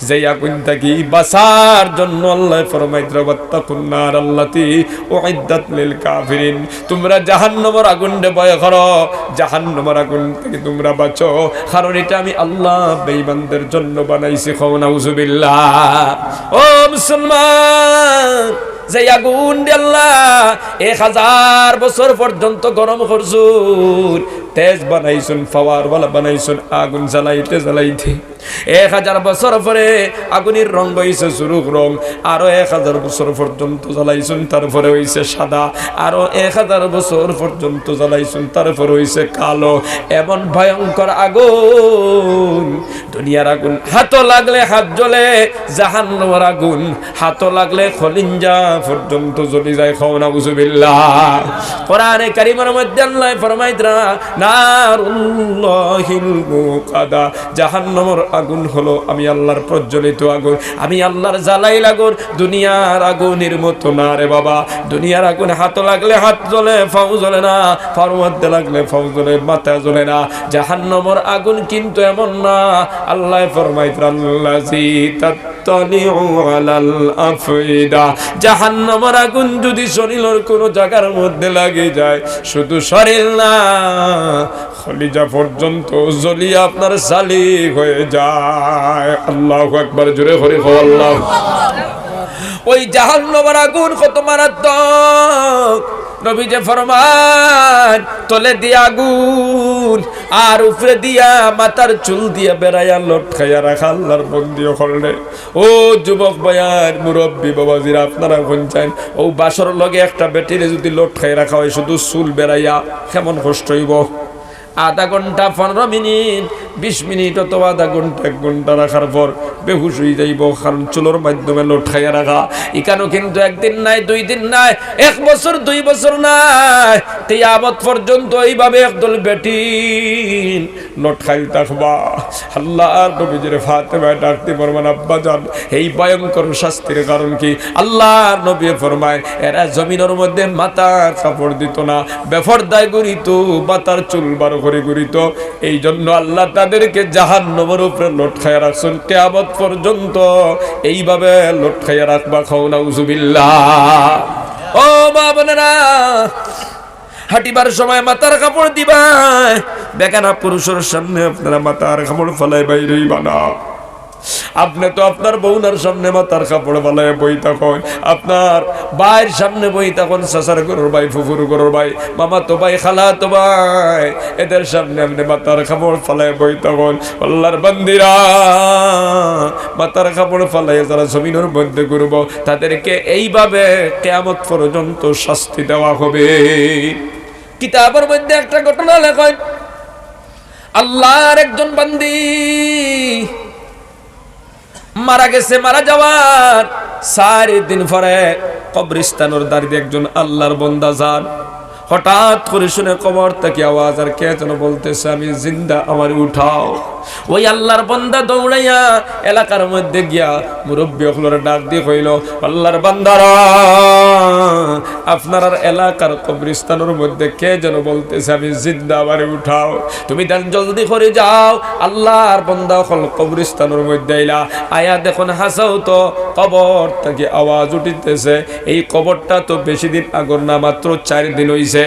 যেই আগুন থাকি বাঁচার জন্য আল্লায় ফরমাইতরা, "ওয়াত্তাকুন নার আল্লাতী উইদ্দাত লিল কাফিরিন।" তুমরা জাহান্নামর আগুনরে ভয় করো, জাহান্নামর আগুন থাকি তুমরা বাঁচো, কারণ ইটা আমি আল্লাহ বেঈমানদের জন্য বানাইছি। কও নাউজুবিল্লাহ। ও মুসলমান, যেই আগুনরে আল্লায় এক হাজার বছর পর্যন্ত গরম করছইন, তেজ বানাইছইন, পাওয়ারওয়ালা বানাইছইন, আগুন জ্বালাইতে জ্বালাইতে এক হাজার বছর পরে আগুনর রং অইছে সুরুখ রং, আরো এক হাজার বছর পর্যন্ত জ্বালাইছইন, তারপরে অইছে সাদা, আরো এক হাজার বছর পর্যন্ত জ্বালাইছইন, তারপরে অইছে কালো। এমন ভয়ঙ্কর আগুন, দুনিয়ার আগুন হাতো লাগলে হাত জ্বলে, জাহান্নামর আগুন হাতো লাগলে কলিঞ্জা পর্যন্ত জ্বলি যায়। কও নাউজুবিল্লাহ। কোরআনে কারীমর মধ্যে আল্লায় ফরমাইতরা, নারুল্লাহিল মুকাদা, জাহান্নামর আগুন হলো আমি আল্লাহর প্রজ্বলিত আগুন, আমি আল্লাহর জ্বালাইল আগুন। দুনিয়ার আগুনর মতো না রে বাবা। দুনিয়ার আগুন হাতো লাগলে হাত জ্বলে, পাও জ্বলে না, পাওর মধ্যে লাগলে পাও জ্বলে, মাথা জ্বলে না। জাহান্নামর আগুন কিন্তু এমন না। আল্লায় ফরমাইতরা, আল্লাযী তাত তালিউ আলাল আফইদা। জাহান্নামর আগুন যদি শরীলর কোনো জাগার মধ্যে লাগি যায়, শুধু শরীল না, কলিজা পর্যন্ত জ্বলিয়া আপনার ছালি হয়ে যায়। আল্লাহু আকবার, জোরে করি কও আল্লাহ। ওই জাহান্নামর আগুন কত মারাত্মক। নবীজি ফরমাইন, তলেদি আগুন, আর উপরেদি মাথার চুল দিয়া বেড়াইয়া লটকাইয়া রাখা আল্লাহর বন্দি অকলরে। ও যুবক ভাইয়াইন, মুরব্বি বাবাজিরা, আপনারা কইন চাইন, অউ বাঁশর লগে একটা বেটিরে যদি লটকাই রাখা হয় শুধু চুল বেড়াইয়া, কেমন কষ্ট অইবো? আধা ঘন্টা, পনেরো মিনিট, বিশ মিনিট অথবা আধা ঘন্টা, এক ঘন্টা রাখার পর বেহুশ অই যাইবো, কারণ চুলর মাধ্যমে লটকাইয়া রাখা। ইখানও কিন্তু একদিন নায়, দুই দিন নায়, এক বছর, দুই বছর নায়, কিয়ামত পর্যন্ত এইভাবে একদল বেটিন লটকাইল থাকবা। আল্লাহর নবীজিরে ফাতেমায় ডাক দি ফরমান, আব্বাজান, এই ভয়ঙ্কর শাস্তির কারণ কি? আল্লাহর নবী ফরমায়, এরা জমিনর মধ্যে মাথার কাপড় দিত না, বেপর্দায় ঘুরিত, মাথার চুল বার করে ঘুরিত। এই জন্য আল্লাহ তাদেরকে জাহান্নামের উপরে লটকাইয়া রাখছেন কিয়ামত পর্যন্ত। এইভাবে লটকাইয়া রাখবা, কও নাউজুবিল্লাহ। ও মা বোনেরা, হাঁটিবার সময় মাথার কাপড় দিবা, বেগানা পুরুষের সামনে আপনারা মাথার কাপড় ফালাই বাইর অইবা না। আপনে তো আপনার বউনার সামনে মাথার কাপড় ফালাইয়া বই থাকইন, আপনার ভাইর সামনে বই থাকইন, চাচার ঘরর ভাই, ফুফুর ঘরর ভাই, মামাতো ভাই, খালাতো ভাই, এদের সামনে আপনে মাথার কাপড় ফালাইয়া বই থাকইন। আল্লাহর বান্দিরা, মাথার কাপড় ফালাইয়া যারা জমিনের মধ্যে ঘুরবো, তাদেরকে এইভাবে কিয়ামত পর্যন্ত শাস্তি দেওয়া হবে। কিতাবের মধ্যে একটা ঘটনা লেখইন, আল্লাহর একজন বান্দি মারা গেছে, মারা যাওয়ার চাইর দিন পরে কবরস্থানর দাঁড়িয়ে একজন আল্লাহর বন্দা যার। হঠাৎ করে শুনে কবর থাকি আওয়াজ, আর কে যেন বলতেছে, "আমি জিন্দা, আমারে উঠাও।" ওই আল্লাহর বন্দা দৌড়াইয়া এলাকার মধ্যে গিয়া মুরব্বী অকলরে ডাক দিয়া কইল, "আল্লাহর বান্দারা, আপনারার এলাকার কবরস্থানর মধ্যে কে যেন বলতেছে, 'আমি জিন্দা, আমারে উঠাও।' তুমি তান জলদি করি যাও।" আল্লাহর বন্দা অকল কবরস্থানর মধ্যে আইলা, আইয়া দেখইন হাছাউ তো কবর থাকি আওয়াজ উঠিতেছে। এই কবরটা তো বেশি দিন আগর না, মাত্র চাইর দিন অইছে।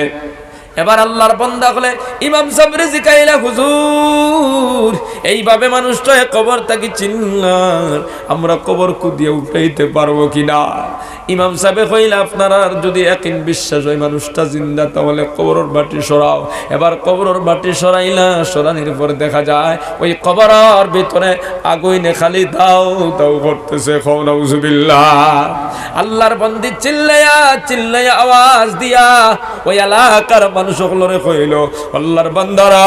এবার আল্লাহর বন্দা অকলে ইমাম সাবরে জিকাইলা, "হুজুর, এইভাবে মানুষটারে কবর থাকি চিল্লার, আমরা কবর কুদিয়া উঠাইতে পারবো কি না?" ইমাম সাবে কইলা, "আপনারার যদি একিন বিশ্বাস অয় মানুষটা জিন্দা, তাহলে কবরর মাটি সরাও।" এবার কবরর মাটি সরাইলা, সরানির পর দেখা যায় ওই কবরর ভিতরে আগুইনে খালি দাউ দাউ করতেছে। কও নাউজুবিল্লাহ। আল্লাহর বন্দি চিল্লাইয়া চিল্লাইয়া আওয়াজ দিয়া ওই এলাকার মানুষ অকলরে কইল, "আল্লাহর বান্দারা,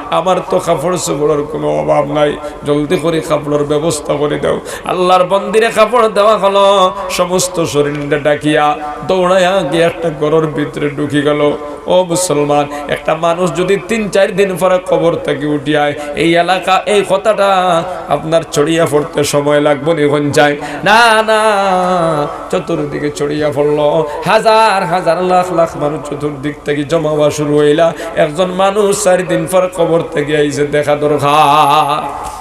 আমার তো কাপড় চোপড়র কুনু অভাব নাই, জলদি করি কাপড়র ব্যবস্থা করি দেও।" আল্লাহর বন্দিরে কাপড় দেওয়া অইলো, সমস্ত শরীরটা ঢাকিয়া দৌড়াইয়া গিয়া একটা ঘরর ভিতরে ঢুকি গেল। ও মুসলমান, একটা মানুষ যদি তিন চাইর দিন পরে কবর থাকি উঠি আয়, এই এলাকা, এই কথাটা আপনার ছড়িয়া পড়তে সময় লাগবো নি? কোন যায় না, না, চতুর্দিকে ছড়িয়া পড়লো। হাজার হাজার, লাখ লাখ মানুষ চতুর্দিক থাকি জমা হওয়া শুরু অইলা। একজন মানুষ চাইর দিন পর কবর থাকি আইছে, দেখা দরকার।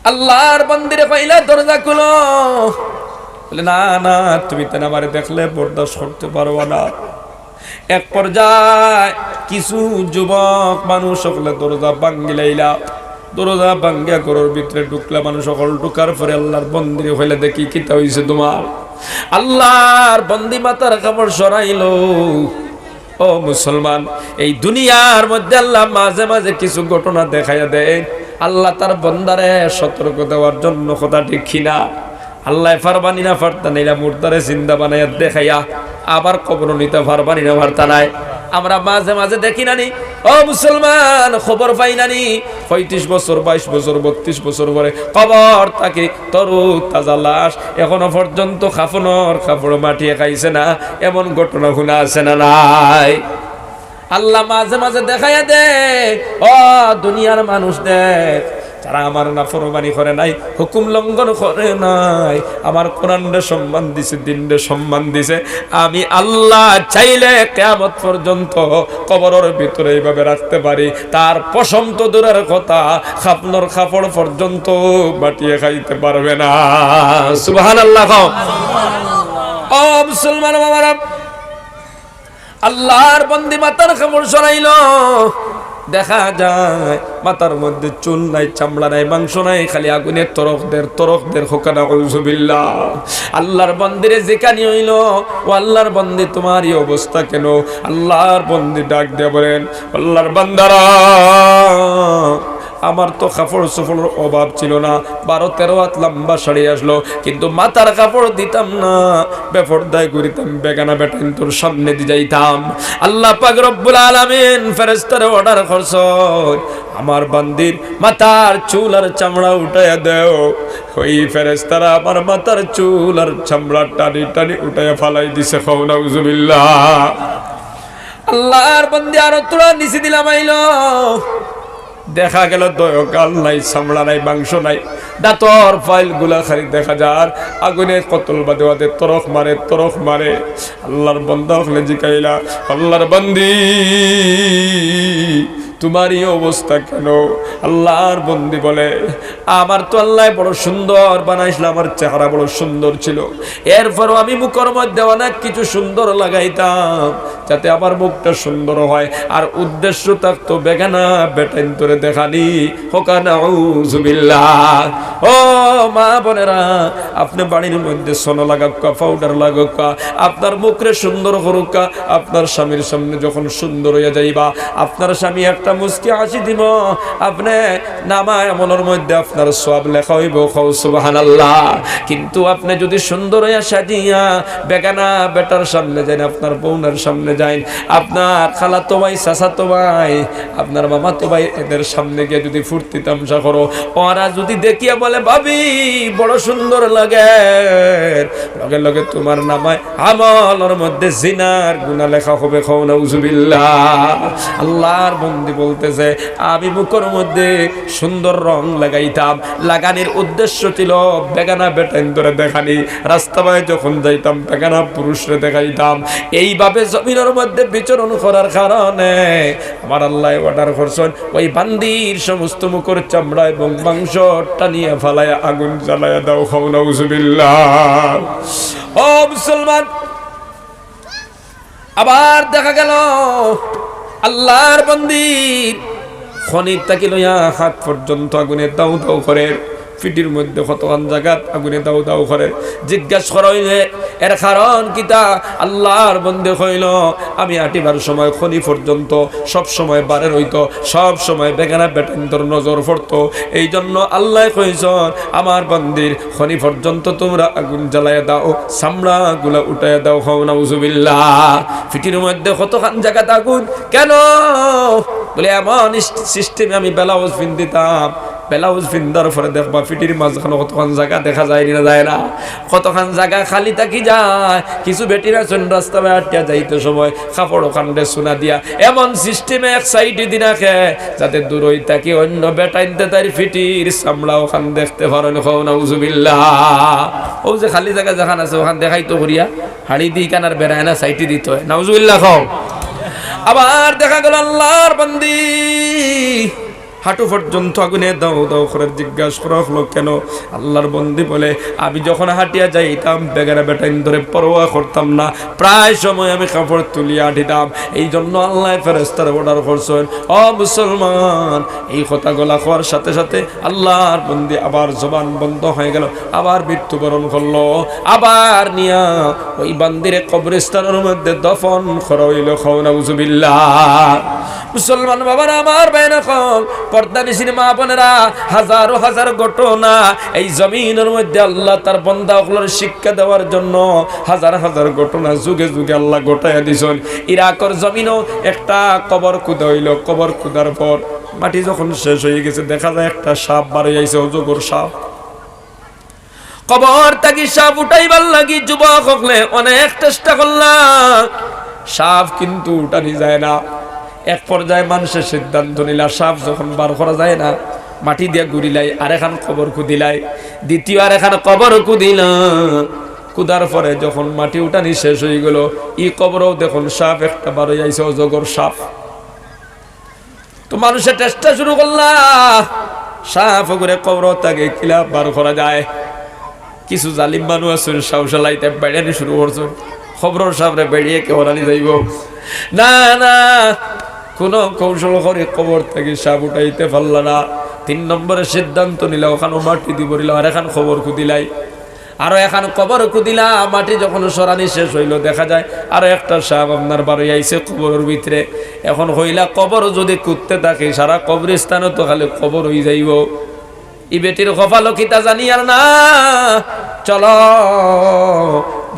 আল্লাহর বন্দিরে কইলা, "দরজা খুলো।" বলে, "না, না, তুমি তো আমারে দেখলে বরদাস্ত করতে পারবা না।" এক পর্যায়ে কিছু যুবক মানুষ অকলে দরজা ভাঙ্গিলাইলা। দরজা ভাঙ্গিয়া ঘরর ভিতরে ঢুকলা মানুষ অকল। ঢুকার পরে আল্লাহর বন্দিরে কইলা, "দেখি কিতা অইছে তোমার?" আল্লাহর বন্দি মাথার কাপড় সরাইলো। ও মুসলমান, এই দুনিয়ার মধ্যে আল্লাহ মাঝে মাঝে কিছু ঘটনা দেখাইয়া দেয়। আল্লাহ তার বন্দারে সতর্ক দেওয়ার জন্য, কথা ঠিক কি না? আল্লায় পারবা নি না পারতা নায়, মুর্দারে জিন্দা বানাইয়া দেখাইয়া আবার কবরো নিতা পারবা নি না পারতা নায়? আমরা মাঝে মাঝে দেখি না নি? ও মুসলমান, খবর পাই না নি? পঁয়ত্রিশ বছর, বাইশ বছর, বত্রিশ বছর পরে কবর থাকি তরু তাজা লাশ, এখনো পর্যন্ত কাফনর কাপড় মাটিয়ে খাইছে না, এমন ঘটনা হুনা আছে না নাই? আল্লাহ মাঝে মাঝে দেখাইয়া দে, ও দুনিয়ার মানুষ দেখ, যারা আমার নাফরমানি করে নাই, হুকুম লঙ্ঘন করে নাই, আমার কোরআনরে সম্মান দিছে, দিনরে সম্মান দিছে, আমি আল্লাহ চাইলে কিয়ামত পর্যন্ত কবরর ভিতরে এইভাবে রাখতে পারি। তার পশম তো দূরের কথা, কাফনর কাপড় পর্যন্ত মাটিয়ে খাইতে পারবে না। সুবহানাল্লাহ কও। ও মুসলমান বাবারা, আল্লাহর বন্দি মাথার কাপড় সরাইলো, দেখা যায় মাথার মধ্যে চুল নাই, চামড়া নাই, মাংস নাই, খালি আগুনে তরক দের, তরক দের, হোকানা নাউজুবিল্লাহ। আল্লাহর বন্দিরে জিকানি অইলো, "ও আল্লাহর বন্দি, তোমার এই অবস্থা কেন?" আল্লাহর বন্দি ডাক দিয়া বলেন, "আল্লাহর বান্দারা, আমার তো কাপড় চোপড়র অভাব ছিল না, বারো তেরো হাত লম্বা শাড়ি আসলো, কিন্তু মাথার কাপড় দিতাম না, বেপর্দায় ঘুরিতাম, বেগানা বেটাইন্তর সামনেদি যাইতাম।" আল্লাহ পাক রব্বুল আলামিন ফেরেশতারে অর্ডার করছইন, "আমার বান্দির মাথার চুল আর চামড়া উঠাইয়া দেও।" ওই ফেরেশতারা আমার মাথার চুল আর চামড়া টানি টানি উঠাইয়া ফালাই দিছে। কও নাউজুবিল্লাহ। আল্লাহর বন্দি আরো থুড়া নিচেদি লামাইলো। দেখা গেল দেহর গাল নাই, চামড়া নাই, মাংস নাই, দাঁতর ফাইলগুলা খালি দেখা যার। আগুনে কতল বাদে বাদে তরক মারে, তরক মারে। আল্লাহর বান্দা অকলে জিকাইলা, "আল্লাহর বান্দি, তুমার ই অবস্থা কেন?" আল্লাহর বান্দি বলে, "আমার তো আল্লায় বড় সুন্দর বানাইছলা, আমার চেহারা বড় সুন্দর ছিল, এরপরও আমি মুখর মধ্যে অনেক কিছু সুন্দর লাগাইতাম, যাতে আমার মুখটা সুন্দর হয়, আর উদ্দেশ্য থাকতো বেগানা বেটাইন্তরে দেখানি।" কউক্কা নাউজুবিল্লাহ। ও মা বোনেরা, আপনে বাড়ির মধ্যে সোনা লাগাউক্কা, পাউডার লাগাউক্কা, আপনার মুখরে সুন্দর করউক্কা, আপনার স্বামীর সামনে যখন সুন্দর অইয়া যাইবা, আপনার স্বামী একটা মুচকি হাসি দিবো, আপনে নামায় আমলর মধ্যে আপনার সওয়াব লেখা অইবো। কও সুবহানাল্লাহ। কিন্তু আপনে যুদি সুন্দর অইয়া সাজিয়া বেগানা বেটার সামনে যাইন, আপনার বউনার সামনে যাইন, আপনার খালাতো ভাই, চাচাতো ভাই, আপনার মামাতো ভাই, এদের সামনে গিয়া যুদি ফুর্তি তামশা করো, ওরা যুদি দেখিয়া বলে, "ভাবি, বড় সুন্দর লাগের," লগে লগে তুমার নামায় আমলর মধ্যে জিনার গুনা লেখা হবে। কও নাউজুবিল্লাহ। আল্লাহর বান্দি বলতেছে, আমি মুখর মধ্যে সুন্দর রং লাগাইতাম, লাগানির উদ্দেশ্য ছিল বেগানা বেটাইন্তরে দেখানি। রাস্তাবায় যখন যাইতাম, বেগানা পুরুষরে দেখাইতাম। এইভাবে জমিনর মধ্যে বিচরণ করার কারণে আমার আল্লায় অর্ডার করছইন, ওই বান্দির সমস্ত মুখর চামড়া এবং মাংস টানিয়া ফালাইয়া আগুন জ্বালাইয়া দাও। কও নাউজুবিল্লাহ। ও মুসলমান, আবার দেখা গেল আল্লাহর বান্দির কনি থাকি লইয়া হাত পর্যন্ত আগুনে দাউ দাউ করের, পিঠির মধ্যে কতখান জাগাত আগুনে দাউ দাউ করের। জিজ্ঞাস করা অইলে, "এর কারণ কিতা?" আল্লাহর বান্দি কইল, "আমি আটিবার সময় কনি পর্যন্ত সব সময় বারের অইতো, সব সময় বেগানা বেটাইন্তর নজর পড়তো, এই জন্য আল্লায় কইছইন, আমার বান্দির কনি পর্যন্ত তুমরা আগুন জ্বালাইয়া দাও, চামড়াগুলা উঠাইয়া দাও।" কও নাউজুবিল্লাহ। পিঠির মধ্যে কতখান জাগাত আগুন, কেন? বলে, এমন ইস-, সিস্টেমে আমি ব্লাউজ পিন্দিতাম, ব্লাউজ পিন্দার পরে দেখবা পিঠির মাঝখানো কতখান জাগা দেখা যায় নি না যায় না, কতখান জাগা খালি থাকি যায়। কিছু বেটিরা আছইন রাস্তাবায় আটিয়া যাইতে সময় কাপড় ওখানরে চুনা দিয়া এমন সিস্টেমে এক সাইডে দি রাখে, যাতে দূরই থাকি অন্য বেটাইন্তে তাইর পিঠির চামড়া ওখান দেখতে পারইন। কও নাউজুবিল্লাহ। অউ যে খালি জাগা যেখান আছে, ওখান দেখাইতো করিয়া হাড়ি দি কানার বেড়ায় না, সাইডে দিতো অয়। নাউজুবিল্লাহ কও। আবার দেখা গেল আল্লাহর বান্দি হাঁটু পর্যন্ত আগুনে দাউ দাউ করের। জিজ্ঞাস করা হলো, "কেন?" আল্লাহর বান্দি বলে, "আমি যখন হাঁটিয়া যাইতাম, বেগানা বেটাইন্তরে পরোয়া করতাম না, প্রায় সময় আমি কাপড় তুলিয়া হাঁটিতাম। এই জন্য আল্লায় ফেরেশতারে অর্ডার করছইন, ও মুসলমান।" এই কথাগুলা কওয়ার সাথে সাথে আল্লাহর বান্দি আবার জবান বন্ধ হয়ে গেল, আবার মৃত্যুবরণ করলো, আবার নিয়া ওই বান্দিরে কবরস্থানের মধ্যে দফন করা অইল। কও নাউজুবিল্লাহ। মুসলমান বাবারা, আমার ভাইরা অকল, পর্দানিশীন মা বোনেরা, হাজারো হাজার ঘটনা এই জমিনের মধ্যে আল্লাহ তার বন্দা অকলরে শিক্ষা দেওয়ার জন্য হাজার হাজার ঘটনা যুগে যুগে আল্লাহ ঘটাইয়া দিছইন। ইরাকর জমিনো একটা কবর খুদা অইল, কবর খুদার পর মাটি যখন শেষ অইগেছে, দেখা যায় একটা সাপ বার অইয়া আইছে, অজগর সাপ। কবর থাকি সাপ উঠাইবার লাগি যুবক অকলে অনেক চেষ্টা করলা, সাপ কিন্তু উঠানি যায় না। এক পর্যায়ে মানষে সিদ্ধান্ত নিলা, সাপ যখন বার করা যায় না, মাটি দিয়া গুড়িলাই, আরেকখান কবর খুদিলাই, দ্বিতীয় আরেকখান কবর খুদিলা। খুদার পরে যখন মাটি উঠানি শেষ অইগেল, ই কবরও দেখইন সাপ একটা বার অইয়া আইছে, অজগর সাপ। তো মানষে চেষ্টা শুরু করলা, সাপ অগুরে কবর থাকি কিলা বার করা যায়। কিছু জালিম মানুষ আছইন, সাহস লাইতে বেড়ানি শুরু করছইন, কবরর সাপরে বেড়িয়ে কে হরানি যাইব। না, না, কোনো কৌশল করি কবর থাকি সাপ উঠাইতে পারলা না। তিন নম্বরে সিদ্ধান্ত নিলা, ওখানো মাটি দি ভরিলা, আরেকখান কবর খুদিলাই। আরো একখান কবর খুদিলা, মাটি যখন সরানি শেষ অইল, দেখা যায় আরো একটা সাপ আপনার বার অইয়া আইছে কবরর ভিতরে। এখন কইলা, কবর যদি খুদতে থাকি, সারা কবরস্থানও তো খালি কবর অইযাইব। ই বেটির কপালো কিতা জানি আর না। চলো,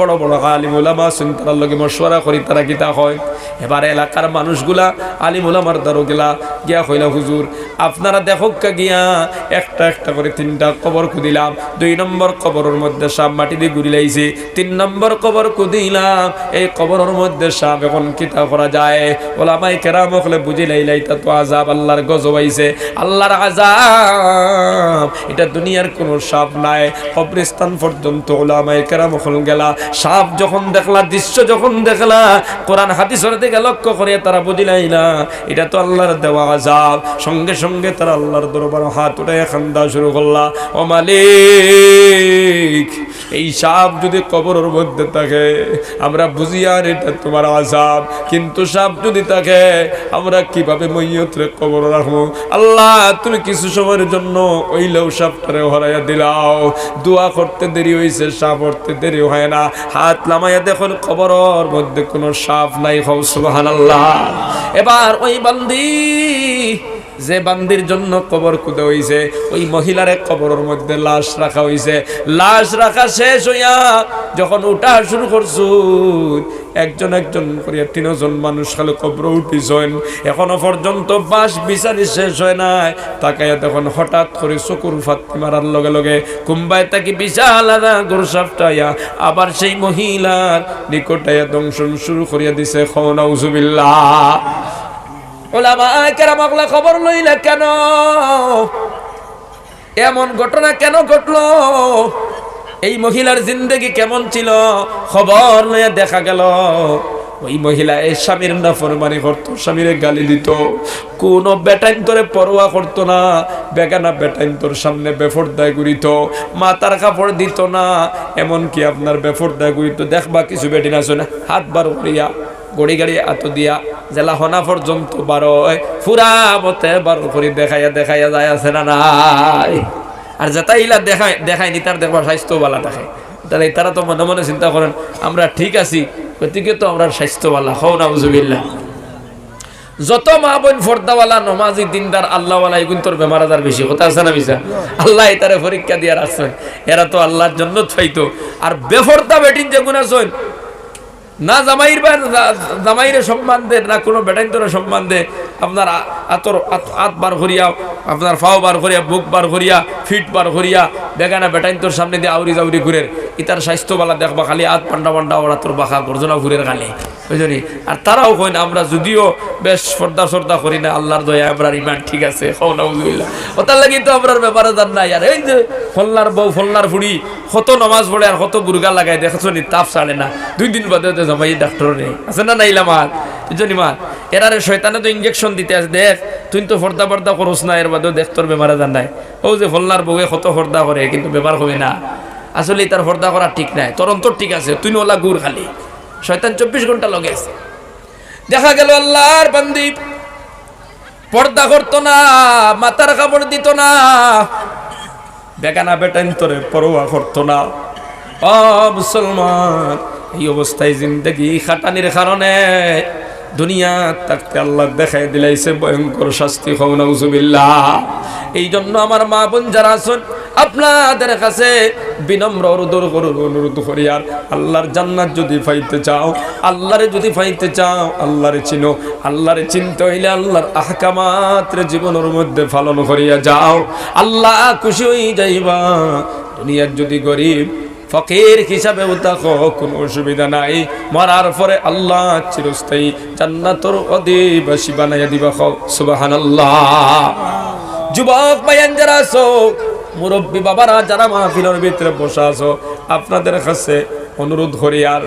বড় বড় আলিম উলামা আছইন, তারার লগে মশওয়ারা করি, তারা কিতা কয়। এবার এলাকার মানুষগুলা আলিম উলামার দ্বারো গেলা, গিয়া কইলা, "হুজুর, আপনারা দেখউক্কা গিয়া একটা একটা করি তিনটা কবর খুদিলাম, দুই নম্বর কবরর মধ্যে সাপ মাটি দি ঘুরিলাইছে, তিন নম্বর কবর খুদিলাম, এই কবরর মধ্যে সাপ, এখন কিতা করা যায়?" ওলামায়ে কেরাম অকলে বুঝিলাইলা, ইটা তো আযাব, আল্লার গজব আইছে, আল্লার আযাব, ইটা দুনিয়ার কুনু সাপ নায়। কবরস্থান পর্যন্ত ওলামায়ে কেরাম অকল গেলা, সাপ যখন দেখলা, দৃশ্য যখন দেখলা, কোরআন হাদিসর দিকে লক্ষ্য করি তারা বুঝিলাইলা, ইটা তো আল্লার দেওয়া আযাব। সঙ্গে সঙ্গে তারা আল্লার দরবারো হাত উঠাইয়া কান্দা শুরু করলা, "ও মালিক, এই সাপ যদি কবরর মধ্যে থাকে, আমরা বুঝিয়ার ইটা তুমার আযাব, কিন্তু সাপ যদি থাকে, আমরা কিভাবে মইয়তরে কবরো রাখমু? আল্লাহ, তুমি কিছু সময়র জন্য অইলেও সাপটারে হরাইয়া দিলাও।" দোয়া করতে দেরি অইছে, সাপ হরতে দেরি হয় না। হাত লামাইয়া দেখইন, কবরর মধ্যে কুনু সাপ নাই। কও সুবহানাল্লাহ। এবার ওই বান্দি, যে বান্দির জন্য কবর খুদা অইছে, ওই মহিলারে কবরর মধ্যে লাশ রাখা অইছে। লাশ রাখা শেষ অইয়া যখন উঠা শুরু করছইন, একজন একজন করিয়া তিনজন মানুষ খালি কবরো উঠিছইন। এখনো পর্যন্ত বাশ বিচারি শেষ হয় নাই। তাকাইয়া দেখইন, হঠাৎ করি চকুর ফাত্তি মারার লগে লগে কুনবায় থাকি বিশাল আদা গরু সাপটা আইয়া আবার সেই মহিলার নিকট আইয়া দংশন শুরু করিয়া দিছে। কও নাউজুবিল্লাহ। ওলামায়ে কেরাম অকলে খবর লইলা, কেন এমন ঘটনা কেন ঘটলো? এই মহিলার জিন্দেগি কেমন ছিল? খবর লইয়া দেখা গেল, ওই মহিলায় স্বামীর নাফরমানি করতো, স্বামীরে গালি দিতো, কুনু বেটাইন্তরে পরোয়া করতো না, বেগানা বেটাইন্তর সামনে বেফর্দায় ঘুরিতো, মাথার কাপড় দিতো না, এমনকি আপনার বেফর্দায় ঘুরিতো। দেখবা কিছু বেটিন আছে না, হাত বার করিয়া ঘড়ি গাড়ি আতো দিয়া যেলা হনা পর্যন্ত বারয়, ফুরা মতে বার করি দেখাইয়া দেখাইয়া যায়, আছে না নাই? আর যেতা ইলা দেখায়, দেখায় নি, তার দেখবা স্বাস্থ্য বালা থাকে। তাইলে তারা তো মনে মনে চিন্তা করইন, "আমরা ঠিক আছি, গতিকে তো আমরার স্বাস্থ্য বালা।" কও নাউজুবিল্লাহ। যত মা বইন ফর্দাওয়ালা, নমাজি, দিনদার, আল্লাহওয়ালা, ইগুইন্তর বেমার আজার বেশি। কথা আছে না মিছা? আল্লায় ইতারে পরীক্ষা দিয়া রাখছইন, এরা তো আল্লার জন্নত পাইতো। আর বেফর্দা বেটিন যেগুন আছইন, না জামাইর বা-, জা-, জামাইরে সম্মান দে, না কুনু বেটাইন্তরে সম্মান দে। আপনার আ-, আতর, আত-, আত বার করিয়া, আপনার পাও বার করিয়া, বুক বার করিয়া, ফিট বার করিয়া, বেগানা বেটাইন্তর সামনেদি আউরি জাউরি ঘুরের। ইতার স্বাস্থ্য বালা দেখবা, খালি আত পান্ডা পান্ডা, ওরা তোর বাঁকা গর্জনা ঘুরের খালি। বুঝছনি? আর তারাও কইন, "আমরা যুদিও বেশ পর্দা সর্দা করি না, আল্লার দয়ায় আমরার ইমান ঠিক আছে।" কও নাউজুবিল্লাহ। ওটার লাগি তো আমরার বেমার আজার নাই। আর এই যে ফলনার বউ, ফলনার ফুড়ি, কত নমাজ পড়ে আর কত বুরকা লাগায়, দেখছনি, তাপ ছাড়ে না। দুই দিন বাদে তো জামাই ডাক্তার নেই, আছে না নাই? লামাত, বুঝছনি মা? এরারে শয়তানে তো ইঞ্জেকশন দিতে আছে, "দেখ, তুই তো ফর্দা ফর্দা করস না, এর বাদেও দেখ তোর বেমার আজার নাই।" ও যে ফলনার বউয়ে কত ফর্দা করে, কিন্তু বেমার কমে না। আসলে তার ফর্দা করা ঠিক নাই, তোর অন্তর ঠিক আছে, তুই নলা গুড় খালি। শয়তান চব্বিশ ঘন্টা লগে আছে। দেখা গেল আল্লার বান্দি পর্দা করতো না, মাথার কাপড় দিতো না, বেগানা বেটাইন্তরে পরোয়া করতো না। ও মুসলমান, এই অবস্থায় জিন্দেগি খাটানির কারণে দুনিয়াত থাকতে আল্লায় দেখাই দিলাইছে ভয়ঙ্কর শাস্তি। কও নাউজুবিল্লাহ। এই জন্য আমার মা বইন যারা আছইন, আপনাদের কাছে বিনম্র অনুরোধ করুন, অনুরোধ করি, আর আল্লার জান্নাত যুদি পাইতে চাও, আল্লারে যুদি পাইতে চাও, আল্লারে চিনো, আল্লারে চিনতে অইলে আল্লার আহকামাতরে জীবনর মধ্যে পালন করিয়া যাও, আল্লা খুশি অই যাইবা। দুনিয়াত যুদি গরিব ফকির হিসাবেও থাকো, কুনু অসুবিধা নাই। মরার পরে আল্লায় চিরস্থায়ী জান্নাতর অধিবাসী বানাইয়া দিবা। কও সুবহানাল্লাহ। যুবক ভাইয়াইন যারা আছো, মুরব্বি বাবারা যারা মাহফিলর ভিতরে বসা আছো, আপনাদের কাছে অনুরোধ করি, আর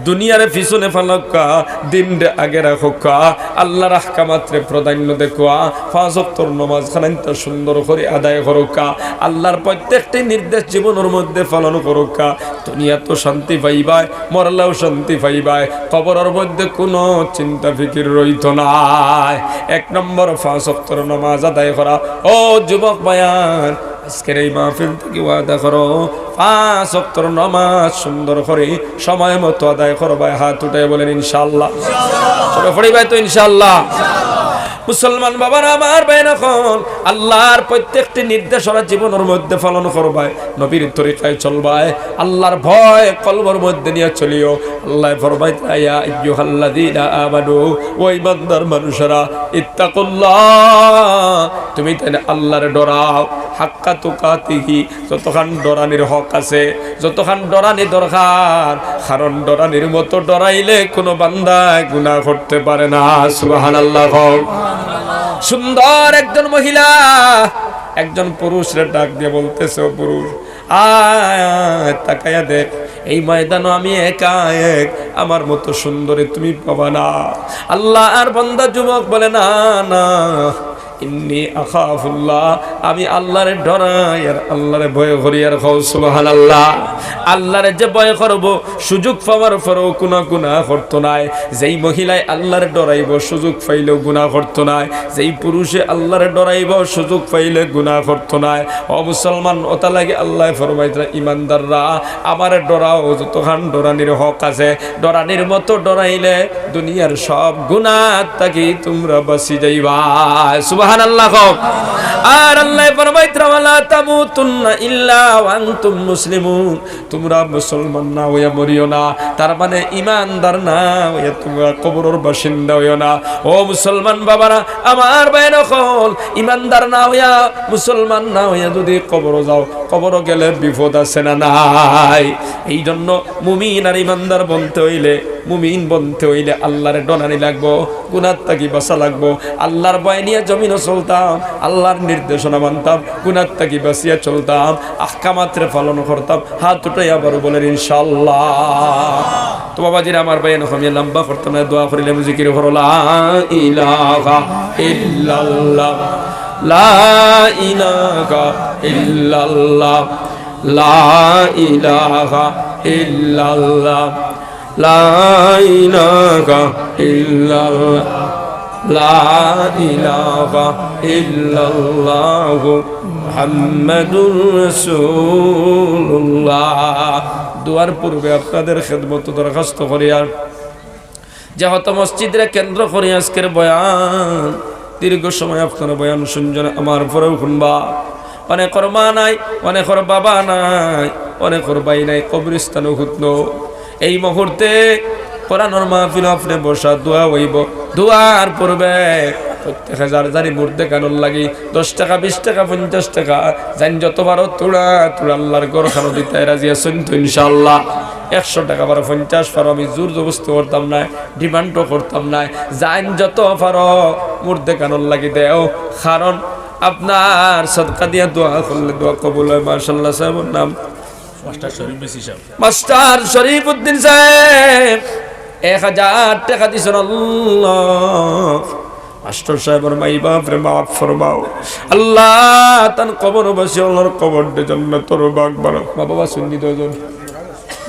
দুনিয়ারে পিছনে ফালাউক্কা, দিনরে আগে রাখউক্কা, আল্লার আহকামাতরে প্রাধান্য দেউক্কা, পাঁচ ওয়াক্তর নমাজ খানাইন্তা সুন্দর করি আদায় করউক্কা, আল্লার প্রত্যেকটি নির্দেশ জীবনর মধ্যে পালন করউক্কা। দুনিয়াত তো শান্তি পাইবায়, মরলেও শান্তি পাইবায়, কবরর মধ্যে কুনু চিন্তা ফিকির রইতো নায়। এক নম্বর, পাঁচ ওয়াক্তর নমাজ আদায় করা। ও যুবক ভাইয়াইন, আজকের এই মাহফিল থাকি ওয়াদা করো, পাঁচ ওয়াক্তর নমাজ সুন্দর করি সময় মতো আদায় করবায়। হাত উঠাই বলেন ইনশাআল্লাহ। সবে পড়িবায় তো ইনশাআল্লাহ। মুসলমান বাবারা আমার, ভাইরা অকল, আল্লাহর প্রত্যেকটি নির্দেশনা জীবনর মধ্যে পালন করবায়, নবীর তরিকায় চলবায়, আল্লাহর ভয় কলবর মধ্যে নিয়া চলিও। আল্লায় ফরমাইতরা, "ইয়া আইয়ুহাল্লাযীনা আমানু", ও ঈমানদার মানুষেরা, "ইত্তাকুল্লাহ", তুমি তাইলে আল্লাহরে ডরাও, "হাক্কা তুকাতিহি", যতখান ডরানির হক আছে, যতখান ডরানি দরকার, কারণ ডরানির মতো ডরাইলে কোনো বান্দায় গুনাহ করতে পারে না। সুবহানাল্লাহ কও। সুন্দর একজন মহিলা একজন পুরুষরে ডাক দিয়া বলতেছে, "ও পুরুষ, আয়, তাকাইয়া দেখ, এই ময়দানো আমি একা এক, আমার মতো সুন্দরী তুমি পাবা না।" আল্লাহর বান্দা যুবক বলে, "না, না, ইন্নী আখাফুল্লাহ, আমি আল্লাহরে ডরাই আর আল্লাহরে ভয় করি।" আর কও সুবহানাল্লাহ। আল্লাহরে যে ভয় করবো, সুযোগ পাওয়ার পরেও কুনু গুনাহ করতো নায়। যেই মহিলায় আল্লাহরে ডরাইবো, সুযোগ পাইলেও গুনাহ করতো নায়। যেই পুরুষে আল্লাহরে ডরাইবো, সুযোগ পাইলে গুনাহ করতো নায়। ও মুসলমান, ওটা লাগে আল্লায় ফরমাইতরা, "ইমানদাররা, আমারে ডরাও, যতখান ডরানির হক আছে, ডরানির মতো ডরাইলে দুনিয়ার সব গুনাহ থাকি তুমরা বাঁচি যাইবা।" সুবহানাল্লাহ কও। আর আল্লায় ফরমাইতরা, "ওয়ালা তামুতুন্না ইল্লা ওয়া আনতুম মুসলিমুন।" তুমরা মুসলমান না অইয়া মরিও না, তার মানে ইমানদার না অইয়া তুমরা কবরর বাসিন্দা অইও না। ও মুসলমান বাবারা, আমার ভাইরা অকল, ইমানদার না অইয়া, মুসলমান না অইয়া যদি কবরো যাও, কবরো গেলে বিপদ আছে না নাই? এই জন্য মুমিন আর ইমানদার বনতে অইলে, মুমিন বনতে অইলে আল্লাহরে ডরানি লাগবো, গুনাহ থাকি বাঁচা লাগবো। আল্লাহর ভয় নিয়া জমিনো চলতাম, আল্লাহর নির্দেশনা মানতাম, গুনাহ থাকি বাঁচিয়া চলতাম, আহকামাতরে পালন করতাম। হাত উঠাইয়া আবারও বলেন, "ইনশাআল্লাহ।" তো বাবাজিরা, আমার ভাইরা অকল, আমি লম্বা করতাম না, দোয়া করিলাম, জিকির করো, লা ইলাহা ইল্লাল্লাহ, লা ইলাহা ইল্লাল্লাহ, লা ইলাহা ইল্লাল্লাহ। লা ইলাহা ইল্লাল্লাহ, লা ইলাহা ইল্লাল্লাহু মুহাম্মাদুর রাসূলুল্লাহ। দোয়ার পূর্বে আপনাদের খেদমত দরখাস্ত করিয়ার, যেহেতু মসজিদরে কেন্দ্র করি আজকের বয়ান, দীর্ঘ সময় আপনারা বয়ান শুনছইন, আমার পরেও শুনবা। অনেকর মা নাই, অনেকর বাবা নাই, অনেকর ভাই নাই, কবরস্থানো হুতনো। এই মুহূর্তে কোরআনর মাহফিল আপনে বসা, দোয়া অইবো। দোয়ার পূর্বে প্রত্যেকে যার যারি মুর্দেগানর লাগি দশ টেকা, বিশ টেকা, পঞ্চাশ টেকা, যেইন যত পারো থুড়া থুড়া আল্লাহর ঘরখানো দিতায় রাজি আছইন তো ইনশাআল্লাহ? একশো টেকা পারো, পঞ্চাশ পারো, আমি জোর জবরদস্তি করতাম নায়, ডিমান্ডও করতাম নায়। যেইন যত পারো মুর্দেগানর লাগি দেও, কারণ আপনার সদকা দিয়া দোয়া করলে দোয়া কবুল হয়। মাশাআল্লাহ, সাহেবর নাম? মাস্টার শরীফ বিসি সাহেব। মাস্টার শরীফ উদ্দিন সাহেব এক হাজার টেকা দিছইন। আল্লাহ, মাস্টার সাহেবর মাই বাপরে মাফ ফরমাও। আল্লাহ, তান কবরবাসী অকলর কবররে জান্নাতর বাগ বানাও। মা বাবা আছইন নি দুইজন?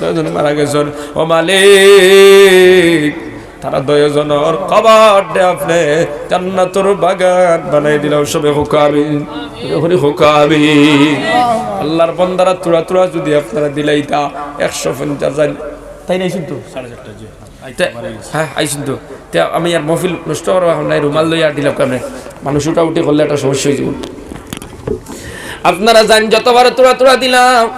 দুইজন মারা গেছইন। ও মালিক, তারা দুইজনর কবররে আপনে জান্নাতর বাগান বানাই দিলাও। সবে কউক্কা আমিন। সবে কউক্কা আমিন। আল্লাহর বান্দারা থুড়া থুড়া যদি আপনারা দিলাইতা, একশো পঞ্চাশ জন। তাই নাই শুনতো? সাড়ে চারটা, জি। তে, হ্যাঁ, আইছইন তো। তে আমি আর মহফিল নষ্ট করার অখন নাই, রুমাল লইয়া আটিলাম কেমনে? মানুষ উঠাউঠি করলে একটা সমস্যা অইযিবো। আপনারা যেইন যত পারো থুড়া থুড়া দিলাও,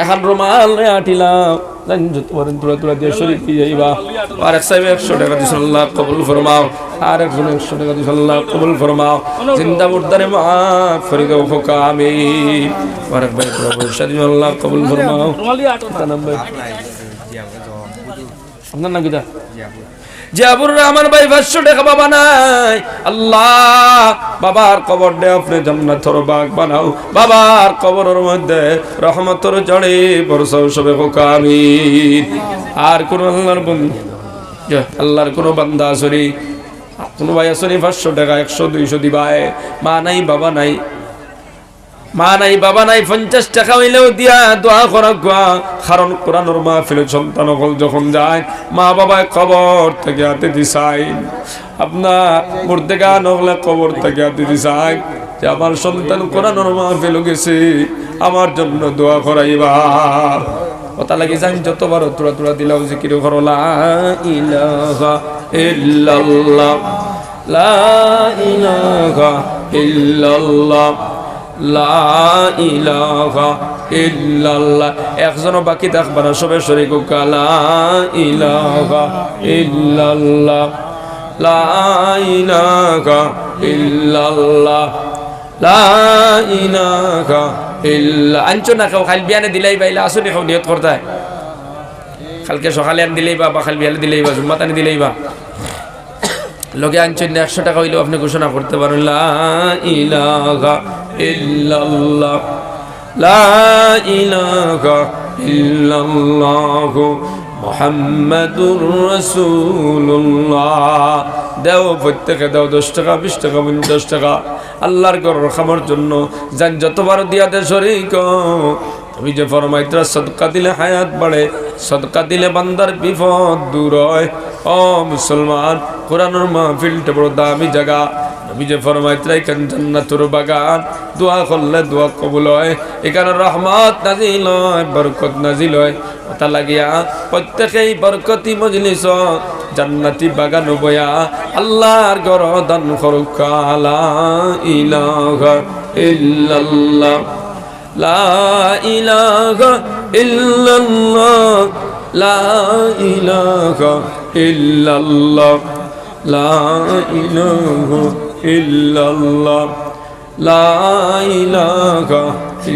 অখন রুমাল লইয়া আটিলাও, যেইন যত পারো থুড়া থুড়া দিয়া শরীক অইযাইবা। আরেক সাহেবে একশো টেকা দিছইন, আল্লাহ কবুল ফরমাও। আরেকজনে একশো টেকা দিছইন, আল্লাহ কবুল ফরমাও। জিন্দা মুর্দারে মাফ করি দেও, কউক্কা আমিন। আরেক ভাই থুড়া পয়সা দিছইন, আল্লাহ কবুল ফরমাও। কত নাম্বার? আপনার নাম কিতা? জিয়াবুর রহমান ভাই, পাঁচশো টেকা। বাবা নাই, আল্লাহ, বাবার কবররে আপনে জান্নাতর বাগ বানাও, বাবার কবরর মধ্যে রহমতর ঝড়ি বরসাও। সবে কউক্কা আমিন। আর কুনু আল্লাহর বন-, আল্লাহর কুনু বান্দা আছইন নি, কুনু ভাই আছইন নি, পাঁচশো টেকা, একশো, দুইশো দিবায়? মা নাই, বাবা নাই, মা নাই, বাবা নাই, পঞ্চাশ টেকা অইলেও দিয়া দোয়া করাউক্কা। কারণ কোরআনর মাহফিলো সন্তান অকল যখন যায়, মা বাবায় কবর থাকি আতেদি চাইন। আপনার মুর্দেগান অকলে কবর থাকি আতেদি চাইন যে আমার সন্তান কোরআনর মাহফিলো গেছে, আমার জন্য দোয়া করাইবা। অতার লাগি যেইন যত পারো থুড়া থুড়া দিলাও, জিকির করো, লা ইলাহা ইল্লাল্লাহ। لا إله إلا الله، لا إله إلا الله। একজনও বাকি থাকবা না, সবে শরিক কউক্কা। لا إله إلا الله، لا إله إلا الله، لا إله إلا। আনছো না কেউ, কাইল বিয়ানে দিলাইবা, ইলা আছো নি কেউ নিয়ত করতায়? কাইলকে সকালে আন দিলাইবা, বা কাইল বিয়ানে দিলাইবা, জুম্মাত আনি দিলাইবা। লগে আনছইন না, একশো টাকা অইলেও আপনে ঘোষণা করতে পারইন, لا إله إلا الله، لا إله إلا الله، محمد رسول الله। দেও, প্রত্যেকে দেও, দশ টাকা, বিশ টাকা, পঞ্চাশ টাকা। আল্লার ঘরর কামর জন্য যাইন যতবার দিয়া দে শরিক। নবীজি ফরমাইতরা, সদকা দিলে হায়াত বাড়ে, সদকা দিলে বান্দার বিপদ দূর অয়। ও মুসলমান, কোরআনর মাহফিলটা বড় দামি জাগা। নবীজি ফরমাইতরা, ইখান জান্নাতর বাগান, দোয়া করলে দোয়া কবুল অয়, ইখানো রহমত নাজিল অয়, বরকত নাজিল অয়। অতা লাগিয়া প্রত্যেকেই বরকতি মজলিসো, জান্নাতি বাগানো বইয়া আল্লার ঘরো দান করউক্কা। لا إله إلا الله، لا إله إلا الله، لا إله إلا الله، لا إله إلا الله، لا إله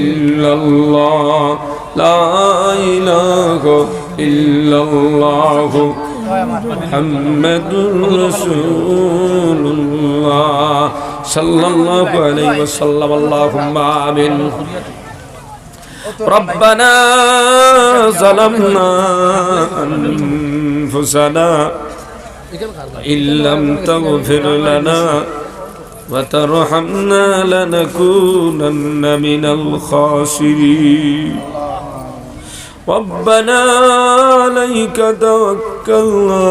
إلا الله، لا إله إلا الله، محمد رسول الله، صلى الله عليه وسلم، اللهم آمين. ربنا ظلمنا أنفسنا وإن لم تغفر لنا وترحمنا لنكونن من الخاسرين. ربنا عليك توكلنا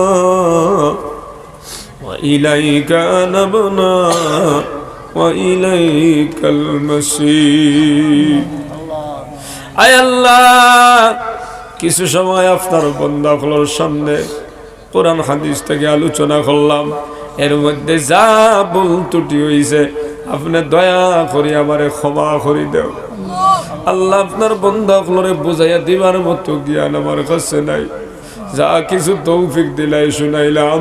وإليك أنبنا وإليك المصير. আয় আল্লাহ, কিছু সময় আপনার বন্দা অকলর সামনে কোরআন হাদিস থাকি আলোচনা করলাম, এর মধ্যে যা ভুল ত্রুটি অইছে, আপনে দয়া করি আমারে ক্ষমা করি দেও। আল্লাহ, আপনার বন্দা অকলরে বুঝাইয়া দিবার মতো জ্ঞান আমার কাছে নাই। যা কিছু তৌফিক দিলায় শুনাইলাম,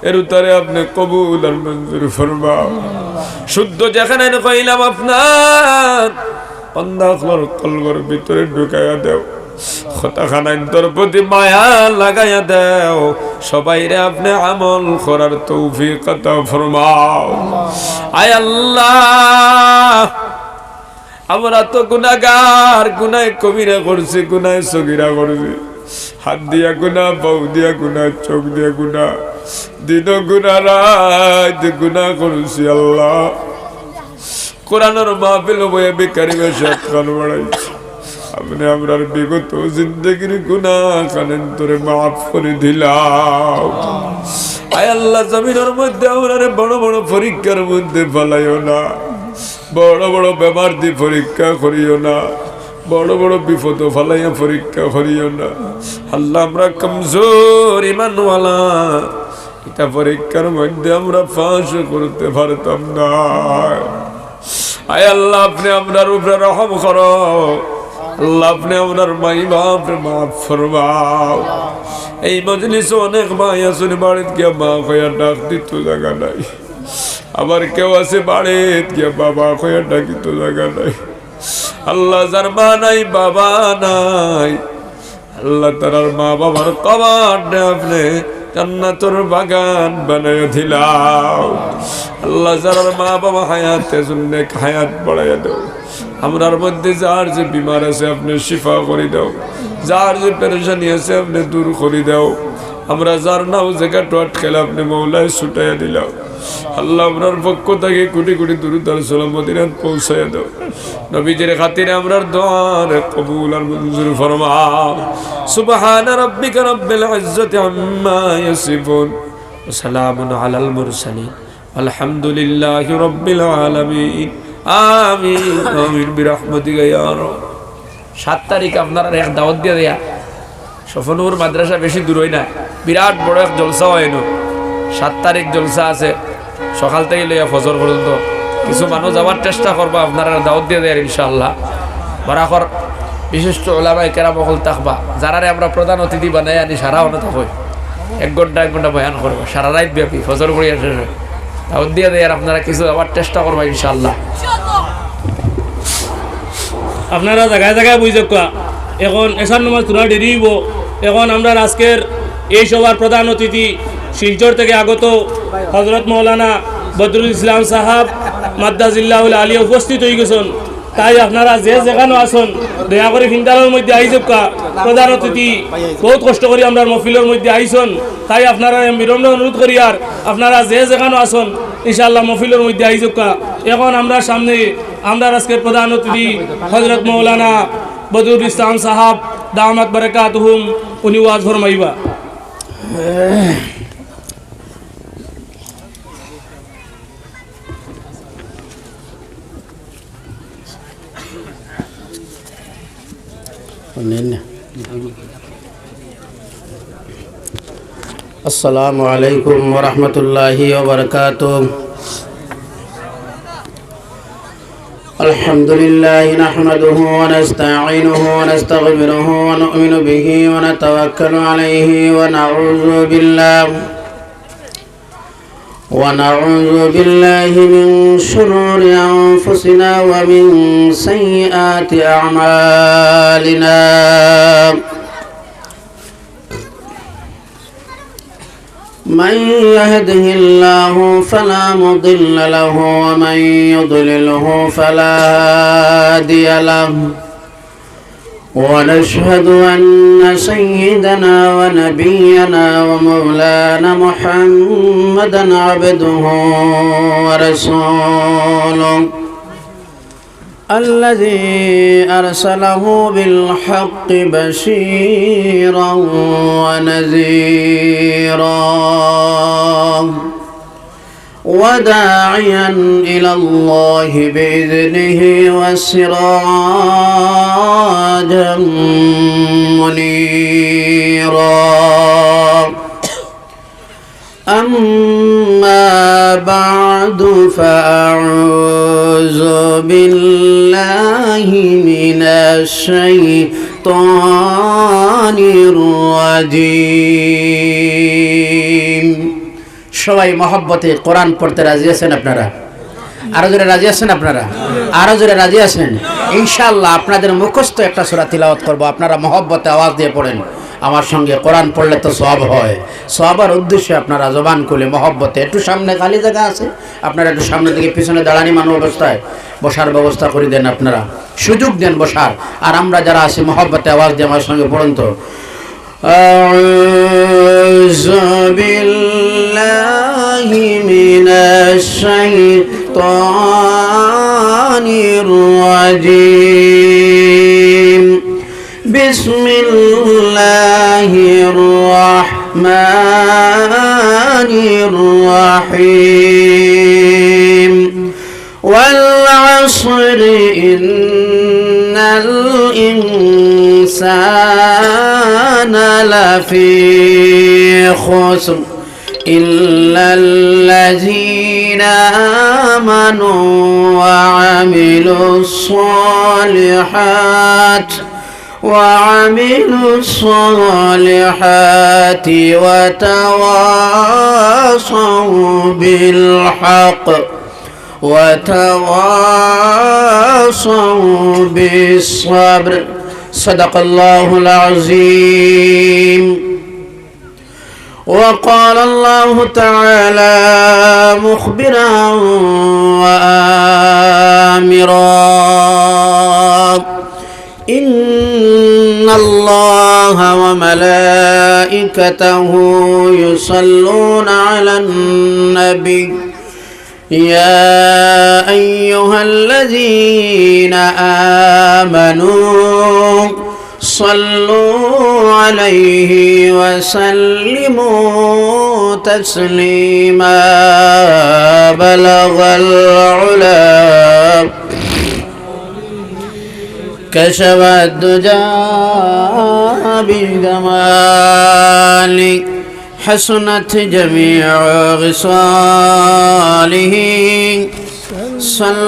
এর উত্তরে আপনে কবুল আর মঞ্জুর ফরমাও। শুদ্ধ যেখানে কইলাম আপনার বন্দা অকলর কলবর ভিতরে ঢুকাইয়া দেও। কথাখান অন্তর প্রতি মায়া লাগাইয়া দেও। সবাইরে আপনে আমল করার তৌফিক আতা ফরমাও। আয় আল্লাহ, আমরা তো গুনাগার, গুনায় কবিরা করছি, গুনায় সগিরা করছি। হাত দিয়া গুনা, পাও দিয়া গুনা, চোখ দিয়া গুনা, দিনও গুনা, রাইত গুনা করছি আল্লাহ। কোরআনর মাহফিলো বইয়া ভিখারি বেশে আতখান বাড়াইছি। আপনে আমরার বিগত জিন্দেগির গুনাখান অন্তরে মাফ করি দিলাও। আয় আল্লাহ, জমিনর মধ্যে আমরারে বড় বড় পরীক্ষার মধ্যে ফালাইও না, বড় বড় বেমার দি পরীক্ষা করিও না, বড় বড় বিপদো ফালাইয়া পরীক্ষা করিও না। আল্লাহ, আমরা কমজোর ইমানওয়ালা, ইতা পরীক্ষার মধ্যে আমরা পাশ করতে পারতাম না। আয় আল্লাহ, আপনে আমরার উপরে রহম করো। আল্লাহ, আপনে আমরার মাই বাপরে মাফ ফরমাও। এই মজলিসো অনেক ভাই আছইন, বাড়িত গিয়া মা কইয়া ডাক দিতো জাগা নাই। আবার কেউ আছে বাড়িত গিয়া বাবা কইয়া ডাকিতো জাগা নাই। আল্লাহ, যার মা নাই, বাবা নাই, আল্লাহ, তারার মা বাবার কবররে আপনে জান্নাতর বাগান বানাইয়া দিলাও। আল্লাহ, যারার মা বাবা হায়াত আছইন, নেক হায়াত বাড়াইয়া দেও। আমরার মধ্যে যার যে বিমার আছে, আপনে শিফা করি দেও। যার যে পেরেশানি আছে, আপনে দূর করি দেও। আমরা যার নাও জাগাত আটকাইলে, আপনে মওলায় ছুটাইয়া দিলাও। আল্লাহ, আমরার পক্ষ থাকি কোটি কোটি দুরুদ আর সালাম মদিনাত পৌঁছাইয়া দেও। নবীজির খাতিরে আমরার দোয়ারে কবুল আর মঞ্জুর ফরমাও। سبحان ربك رب العزة عما يصفون، وسلام على المرسلين، والحمد لله رب العالمين. آمين، آمين، برحمتك يا رب. সাত তারিখ আপনারারে এক দাওয়াত দিয়া দেয়া। স্বপনপুর মাদ্রাসা বেশি দূর অয় না, বিরাট বড় এক জলসা অয় না। সাত তারিখ জলসা আছে, সকাল থাকি লইয়া ফজর পর্যন্ত কিছু মানুষ যাওয়ার চেষ্টা করবা, আপনারারে দাওয়াত দিয়া দেয়ার ইনশাআল্লাহ। বরাকর বিশিষ্ট উলামায়ে কেরাম অকল থাকবা, যারারে আমরা প্রধান অতিথি বানাই আনি সারা অনো থাকইন, এক ঘন্টা এক ঘন্টা বয়ান করবা সারা রাইত ব্যাপী, ফজর পড়িয়া শেষ অয়। দাওয়াত দিয়া দেয়ার, আপনারা কিছু যাওয়ার চেষ্টা করবা ইনশাআল্লাহ। আপনারা জাগায় জাগায় বই যাউক্কা। এখন এশার নামাজ থুড়া দেরি অইবো। এখন আমরার আজকের এই সভার প্রধান অতিথি শিলচর থাকি আগত হজরত মৌলানা বদরুল ইসলাম সাহাব মাদ্দাজিল্লাহুল আলী উপস্থিত অইগেছইন। তাই আপনারা যে যেখানো আছইন, দয়া করি ফিন্ডালর মধ্যে আই যাউক্কা। প্রধান অতিথি বউত কষ্ট করি আমরার মহফিলর মধ্যে আইছইন, তাই আপনারারে বিনম্র অনুরোধ করিয়ার, আপনারা যে যেখানো আছইন, ইনশাআল্লাহ মহফিলর মধ্যে আই যাউক্কা। এখন আমরার সামনে আমরার আজকের প্রধান অতিথি হজরত মৌলানা বদরুল ইসলাম সাহাব দামাত বারাকাতুহুম, উনি ওয়াজ ফরমাইবা। السلام عليكم ورحمة الله وبركاته. الحمد لله نحمده ونستعينه ونستغفره ونؤمن به ونتوكل عليه ونعوذ بالله، ونعوذ بالله من شرور أنفسنا ومن سيئات أعمالنا. من يهده الله فلا مضل له ومن يضلله فلا هادي له. ونشهد أن سيدنا ونبينا ومولانا محمدا عبده ورسوله الذي أرسله بالحق بشيرا ونذيرا وداعيا إلى الله بإذنه وسراجا منيرا. أما بعد، فأعوذ بالله من الشيطان الرجيم. সবাই মহব্বতে কোরআন পড়তে রাজি আছেন আপনারা? আরো জোরে রাজি আছেন আপনারা? আরো জোরে রাজি আছেন? ইনশাআল্লাহ আপনাদের মুখস্থ একটা সূরা তিলাওয়াত করব, আপনারা মহব্বতে আওয়াজ দিয়ে পড়েন। আমার সঙ্গে কোরআন পড়লে তো সওয়াব হয়। সওয়াবের উদ্দেশ্যে আপনারা জবান খুলে মহব্বতে, একটু সামনে খালি জায়গা আছে, আপনারা একটু সামনের দিকে, পিছনে দাঁড়ানি মানুষ অবস্থায় বসার ব্যবস্থা করে দেন আপনারা, সুযোগ দেন বসার। আর আমরা যারা আছি মহব্বতে আওয়াজ দিয়ে আমার সঙ্গে পড়ুন তো। أعوذ بالله من الشيطان الرجيم. بسم الله الرحمن الرحيم. والعصر إن الإنسان لفي خسر إلا الذين آمنوا وعملوا الصالحات وعملوا الصالحات وتواصوا بالحق وتواصوا بالصبر. صدق الله العظيم. وقال الله تعالى مخبرا وآمرا: إن الله وملائكته يصلون على النبي، يا أيها الذين آمنوا صلوا عليه وسلموا تسليما. بلغ العلا كشف الدجى بالجمال، حسنت جميع خصاله. صلوا